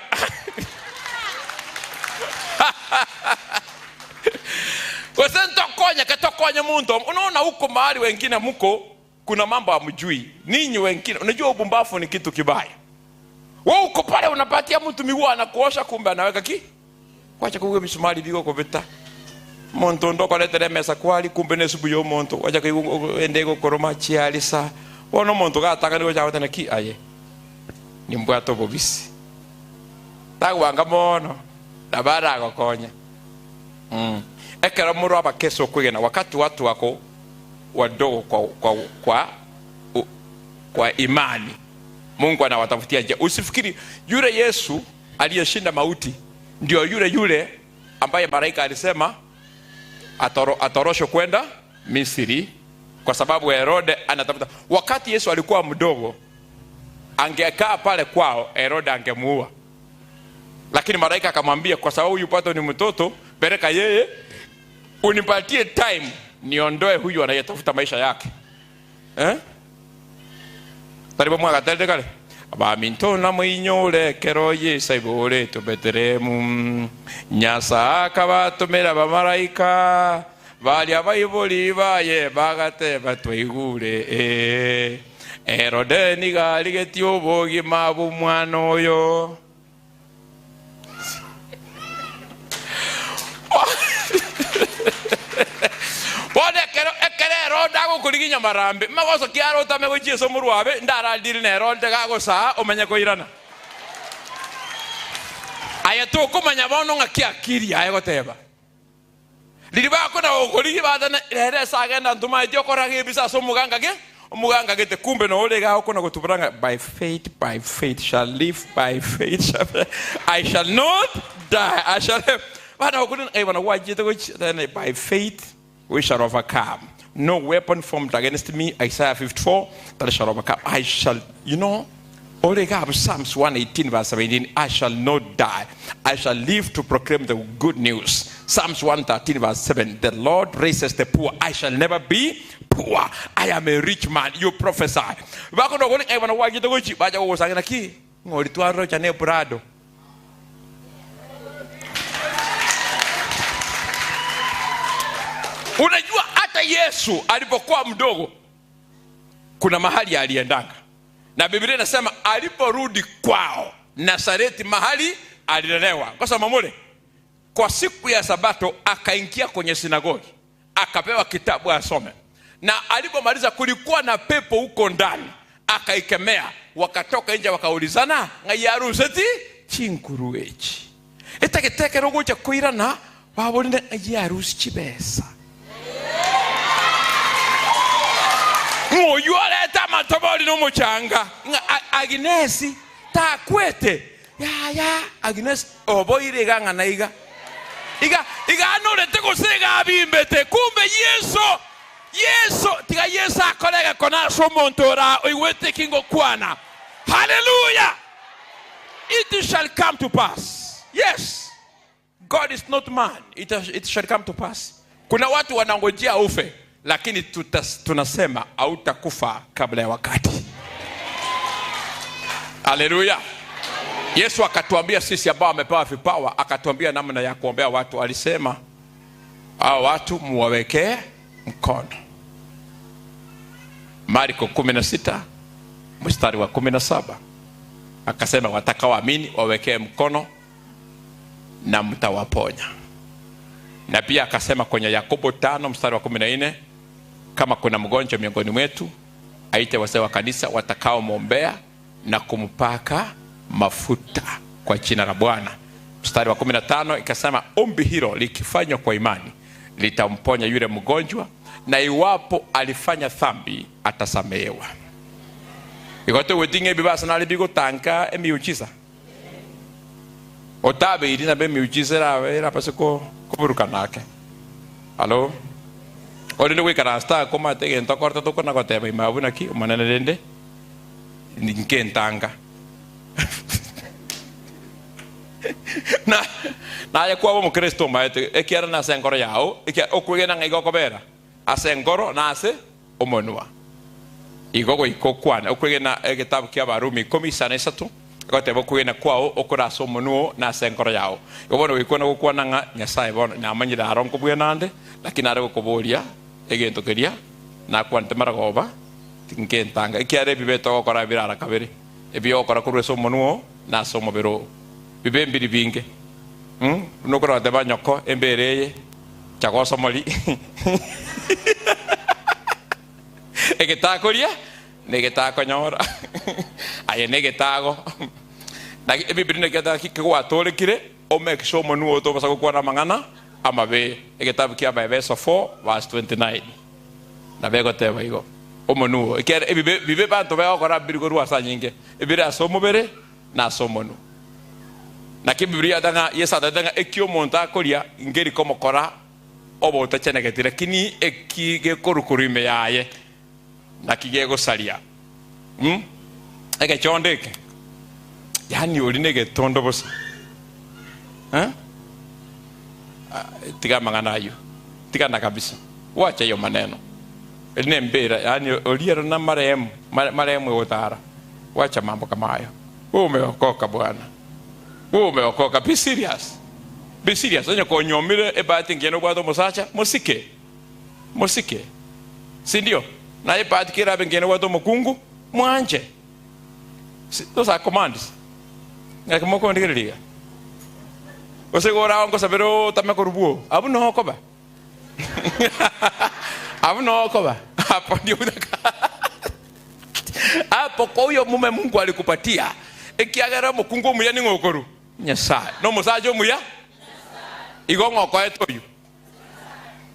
Gose ntokonyeke tokonye muntu. Unaona huko mahali wengine mko kuna mambo hamjui. Ninyi wengine unajua upumbavu ni kitu kibaya. Wewe uko pale unapatia mtu miguu anakuosha, kumbe anaweka ki kwacha kuwe misumari bigo kobeta. Muntu ndo koletere mesa kwali kumbe nesubu yo muntu wacha ende gokoroma chialisa. Wono muntu gatanga nigo chawatana ki aye. Ni mbwato bobisi. Tagwanga mono, nabo aragokonye. Ekero more abakesi okwegena, wakati watu wako wadogo kwa, kwa, kwa, kwa imani, Mungu anawatafutia njia. Usifikiri yule Yesu aliyeshinda mauti ndio yule yule ambaye malaika alisema atoroshwe kwenda Misri kwa sababu Herode anatafuta. Wakati Yesu alikuwa mdogo, angekaa pale kwao, Herode angemuua, lakini malaika akamwambia, kwa sababu huyu pato ni mtoto, peleka yeye, unipatie time niondoe huyu anayetafuta maisha yake eh? Taribo mwagaterire kare abaminto namwinyore kero Yesu aiboretwe Betelehemu, Nyasaye akabatomera abamalaika baria baibori baye bagateba twaigure ee. Herode nigo arigetie obogima bw'omwana oyo. Bono ekero ekero Herode agokorigia nyamarambe, magoso ki are otame gochia ase omorwabe, ndarandire na Herode gagosaa omenye koirana. Aye tokomanya bono ng'aki akiri yaye goteba. Riria bakona gokorigia batane, rero ase agenda ntomaeti okoraga ebisa ase omoganga ge, omoganga gete, kumbe nore iga agokona gotubora ng'a by faith, by faith shall live, by faith shall, I shall not die, I shall live. Bana gokori ng'a bono gwachiete gochia, then by faith we shall overcome. No weapon formed against me, Isaiah 54, that shall overcome. I shall, you know, ore iga abwo Psalms 118 verse 17, I shall not die, I shall live to proclaim the good news. Psalms 113 verse 7, the Lord raises the poor, I shall never be poor. I am a rich man. You prophesy. Bakono gori ng'a bono gwachete gochi, bacha gogosang'ina ki? Ng'ori twarocha ne Prado. Unajua hata Yesu alipokuwa mdogo kuna mahali aliendanga, na Biblia inasema aliporudi kwao Nazareti, mahali alilelewa, kwa sababu mule kwa siku ya Sabato akaingia kwenye sinagogi akapewa kitabu asome, na alipomaliza kulikuwa na pepo huko ndani, akaikemea. Wakatoka nje wakaulizana, ng'ai aruseti chinkuru echi etagetekera ogocha koirana baborire ng'ai arusi chibesa ng'oyu arete amatobori na omochanga ng'a Agnesi takwete yaya Agnes oboire iga ng'ana iga iga iga anorete gose iga abimbete kumbe Yeso Yeso tiga Yeso akore egekone ase omonto ora oigwete eki ngokwana Haleluya it shall come to pass yes God is not man it, it shall come to pass kuna watu wanangojea ufe lakini tuta, tunasema hautakufa kabla ya wakati haleluya yesu akatuambia sisi ambao amepewa vipawa akatuambia namna ya kuombea watu alisema hao watu muwawekee mkono marko 16 mstari wa 17 akasema watakaoamini wawekee mkono na mtawaponya na pia akasema kwenye yakobo 5 mstari wa 14 kama kuna mgonjwa miongoni mwetu aite wazee wa kanisa watakaomwombea na kumpaka mafuta kwa jina la bwana mstari wa 15 ikasema ombi hilo likifanywa kwa imani litamponya yule mgonjwa na iwapo alifanya dhambi atasamehewa igote wetinge ebibasa nari bigotanka emiujiza otabeiri nabe emiujiza erabe erabase koburuka nake alo orende goikaransa takomate egento okorete tokona goteba ime abwo naki omonene rende nkentanga na naye kwaba omokristo omaete ekiara nase enkoro yao ekia okwegena ng'a igo okobera ase enkoro na ase omonwa igo goika okwane okwegena egetabu kia Abarumi ikomi isano isato egoteba okwegena kwao okore ase omonwa oo na ase enkoro yao. Igo bono goika one gokwana ng'a Nyasae bono namanyire aro nkobua nande, lakini nare gokoboria egento keria nakwanete maragoba nkentanga, ekiagera ebibe togokora bire ara kabere, ebi ogokora korwa ase omonwa oo na ase omobere oo. Bibe mbiri binge. Buna okore goteba nyoko embera eye chagosomori egetakoria na egetakonyora aye na egetago. Naki Ebibiri naki eteba ki kegwatorekire, omake sure omonwe oo tobasa gokwana amang'ana amabe. Egetabu kia Abaefeso 4 verse 29 nabo egoteba igo. Omonwe oo, ekiagera ebibe bibe banto bagokora mbiri korwa ase anyinge, ebire ase omobere na ase omonwe. Naki Ebibiria yateba ng'a Yeso atebete ng'a eki omonto akoria nkeri komokora obe otachenegeti, lakini eki gekorwa korwa ime yaye naki gegosaria. Mm? Egechondo eke, yaani ori negetondo bosa. Eh? Ah, tiga amang'ana ayio. Tigana kabisa. Wacha iyo maneno. Eri nembera, yaani ori ero na marehemu, marehemu egotara. Wacha mambo kama hayo. Wewe umeokoka bwana. Wewe umeokoka. Be serious. Be serious. Onye konyomire ebahati engiya nobwate omosacha, mosike. Mosike. Sindio? Naye ebahati kerabe engiya nobwate omokungu, mwanche. Those are commands. Ng'aki mokondigereria iga? Gose igo orabe ngosabere otame korwa bwoo, abwo noo okoba. Abwo noo okoba. Hapo ndio Hapo kwa huyo mume Mungu alikupatia, ekiagera omokungu omuya ning'o okorwa? Nyasae. Na omosacha omuya? Igo ng'o okoete oyio?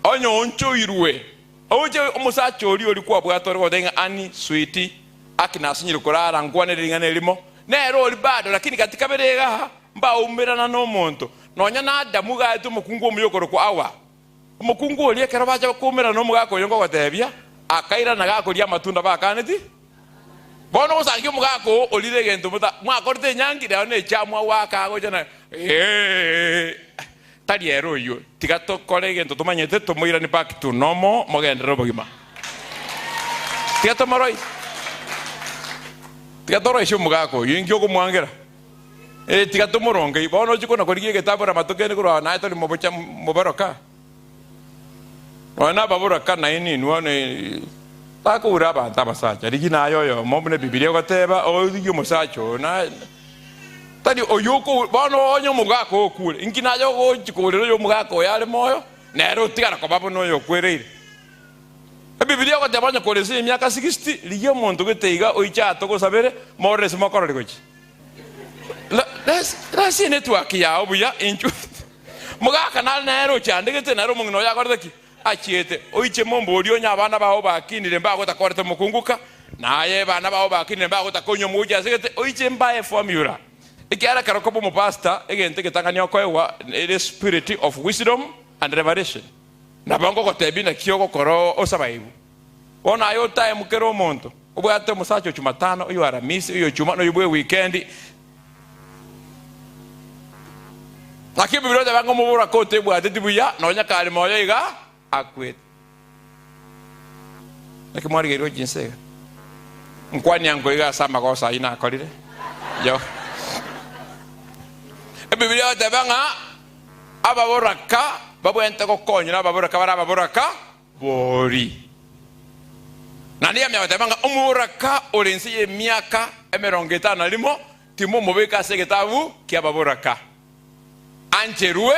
Onye oonchoirwe, oche omosacha oria oria kwabwate ore goteba ng'a Annie, sweetie, aki nasinyire korara nkwanere ring'ana erimo, nere oria bado, lakini gati kabere igaa mbaumerana nomonto. Nonya na Adamu iga aetwe omokungu omuya okorokwa Hawa. Omokungu oria ekero bacha koumerana nomogaka oyo nkogotebia, akairana gakoria amatunda bakaneti. Bono ogosangia omogaka oo orire egento mota mwakorete enyangi rero nechamwa gwaka gocha na eeh tari ere oyio. Tiga tokore egento tomanyete tomoiranie back to normal mogenderere obogima. Tiga tomoroisie. Tiga toroisie omogaka oyio inki okomwangera? Ee, tiga tomorongei. Bono ochie kona korigia egetabu ore amatuko ende korwa naye tori mobocha mobaroka. Nonya nababoraka nainwe inwe one takoura abanto abasacha. Rigia naye oyomo buna Ebibilia egoteba, origie omosacha oo na tari oyio oko bono onye omogaka oo okure, inki naye ogochi kourera oyo omogaka oyo are moyo, nere otigara koba buna oyo okwereire. Ebibilia egoteba onye kore ase emiaka 60, rigia omonto gete iga oiche atogosabere, morore ase mokorori gochia. Rasia enetwork yao buya inchuo mogaka nare nere ochandegete nere omong'ina oyo akorete ki? Achiete. Oiche momborie onye abana bao bakinire mbagotakorete mokunguka, naye abana bao bakinire mbagotaka onywa omogochi asegete, oiche mbae formula. Ekiagera ekero okoba omopastor egento egetang'ani okoegwa ere spirit of wisdom and revelation. Nabo ngogotebia naki ogokora osabaigwe. Bono aye otaemu kera omonto, obwate omosacha o Chumatano, oyo o Aramisi, oyo o Chuma, na oyo bw'ewikendi. Naki Ebibilia oteba ng'a omoboraka otebwateti buya, nonya kare moyo iga akwete. Naki mwarigereirwe chinse iga? Nkwania nkoiga ase amagoso ayio nakorire. Yo. Ebibilia oteba ng'a ababoraka babwenerete gokonywa nababoraka bare ababoraka Bori. Naende yamanya goteba ng'a omoboraka ore inse y'emiaka emerongo etano na rimo timomobeka ase egetabu ki'ababoraka. Ancherwe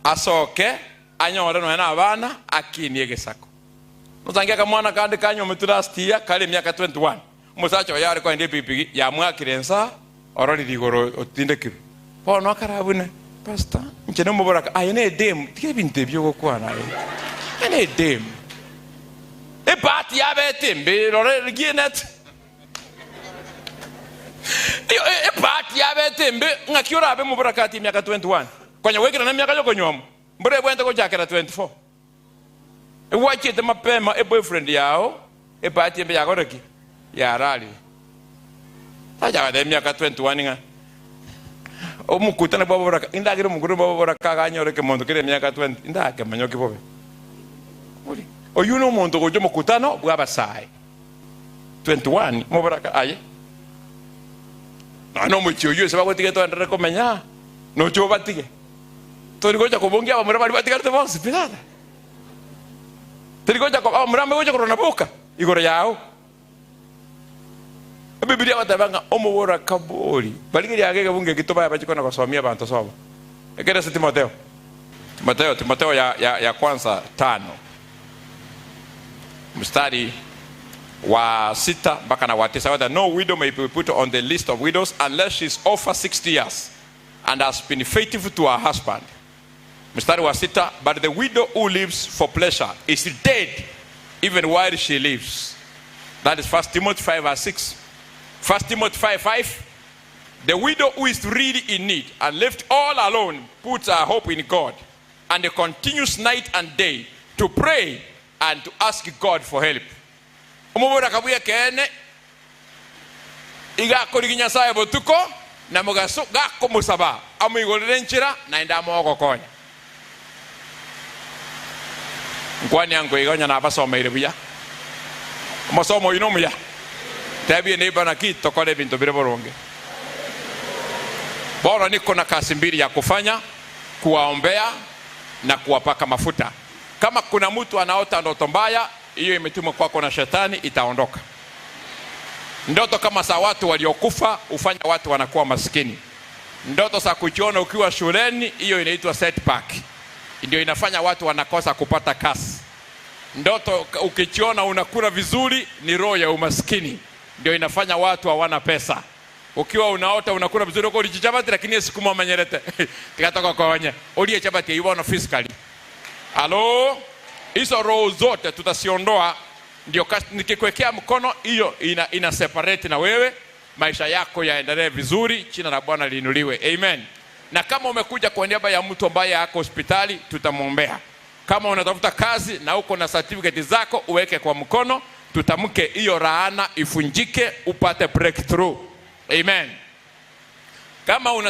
asoke anyore nonya nabana akinie egesaku. Nosange akamwana kande kanyometwe last year kare emiaka 21 omosacha oye are koenda epigipigi yamwakire ensa ororire igoro otindekirwe. Bono akarabune, Pastor, inche nomoboraka, aye nedemu, tiga ebinto ebi ogokwana aye. Aye nedemu. Ebahati yabete embe, rora rigia enet. Ebahati yabete embe, ng'aki orabe omoboraka ati emiaka 21? Konya goikera na emiaka yokonyuomwa, mbora ebwenerete gochakera 24. Egwachiete mapema eboyfriend yao, ebahati embe yakorire ki? Yararire. Tacha goteba emiaka 21 ng'a omokutano bwa oboraka, indagere omokutano bwa oboraka aganyore ekemonto kere emiaka 20, indakemanyoki bobe. Ori, oyio nomonto ogocha omokutano bwa abasae 21 moboraka aye. Nonya omochie oyio ase bagotiga toenderere komenya, noche obatige. Tori gocha kobongia abamura baria batigarete bonsi pi tata. Tori gocha ko abamura mbe gocha korwana boka igoro yao. Ebibilia egoteba ng'a omoboraka bori, barigereria age egebungo eki tobae bachie kona gosomia abanto sobo. Ekere ase Timotheo. Timotheo, Timotheo ya, ya, ya kwanza tano mstari Wa sita mpaka na wa tisa whether no widow may be put on the list of widows unless she is over 60 years and has been faithful to her husband. Mstari wa sita, but the widow who lives for pleasure is dead even while she lives. That is 1 Timothy 5 verse 6. 1 Timothy 5 5. The widow who is really in need and left all alone puts her hope in God and continues night and day to pray and to ask God for help. Omoboraka bw'ekeene iga akorigia Nyasae botuko na mogaso, gakomosaba amoigorere enchera, naende amoe ogokonya. Nkwania nkoiga onye nabasomeire buya. Omosomo oyio nomuya? Tebie neighbor naki tokore ebinto bire boronge. Bono niko na kasi mbiri ya kufanya, kuwaombea na kuwapaka mafuta. Kama kuna mtu anaota ndoto mbaya, hiyo imetumwa kwako na shetani, itaondoka. Ndoto kama za watu waliokufa hufanya watu wanakuwa maskini. Ndoto za kujiona ukiwa shuleni, hiyo inaitwa setback, ndio inafanya watu wanakosa kupata kazi. Ndoto ukijiona unakula vizuri ni roho ya umaskini, ndio inafanya watu hawana pesa. Ukiwa unaota unakula vizuri uko ulichichabati lakini sikuma manyerete tikatoka konye ulie chapati iwono physically. Halo, hizo roho zote tutasiondoa, ndio nikikwekea mkono hiyo ina, ina separate na wewe, maisha yako yaendelee vizuri, jina la Bwana liinuliwe, amen. Na kama umekuja kwa niaba ya mtu ambaye ako hospitali, tutamwombea. Kama unatafuta kazi na uko na certificate zako, uweke kwa mkono, tutamke hiyo laana ifunjike, upate breakthrough, amen. Kama una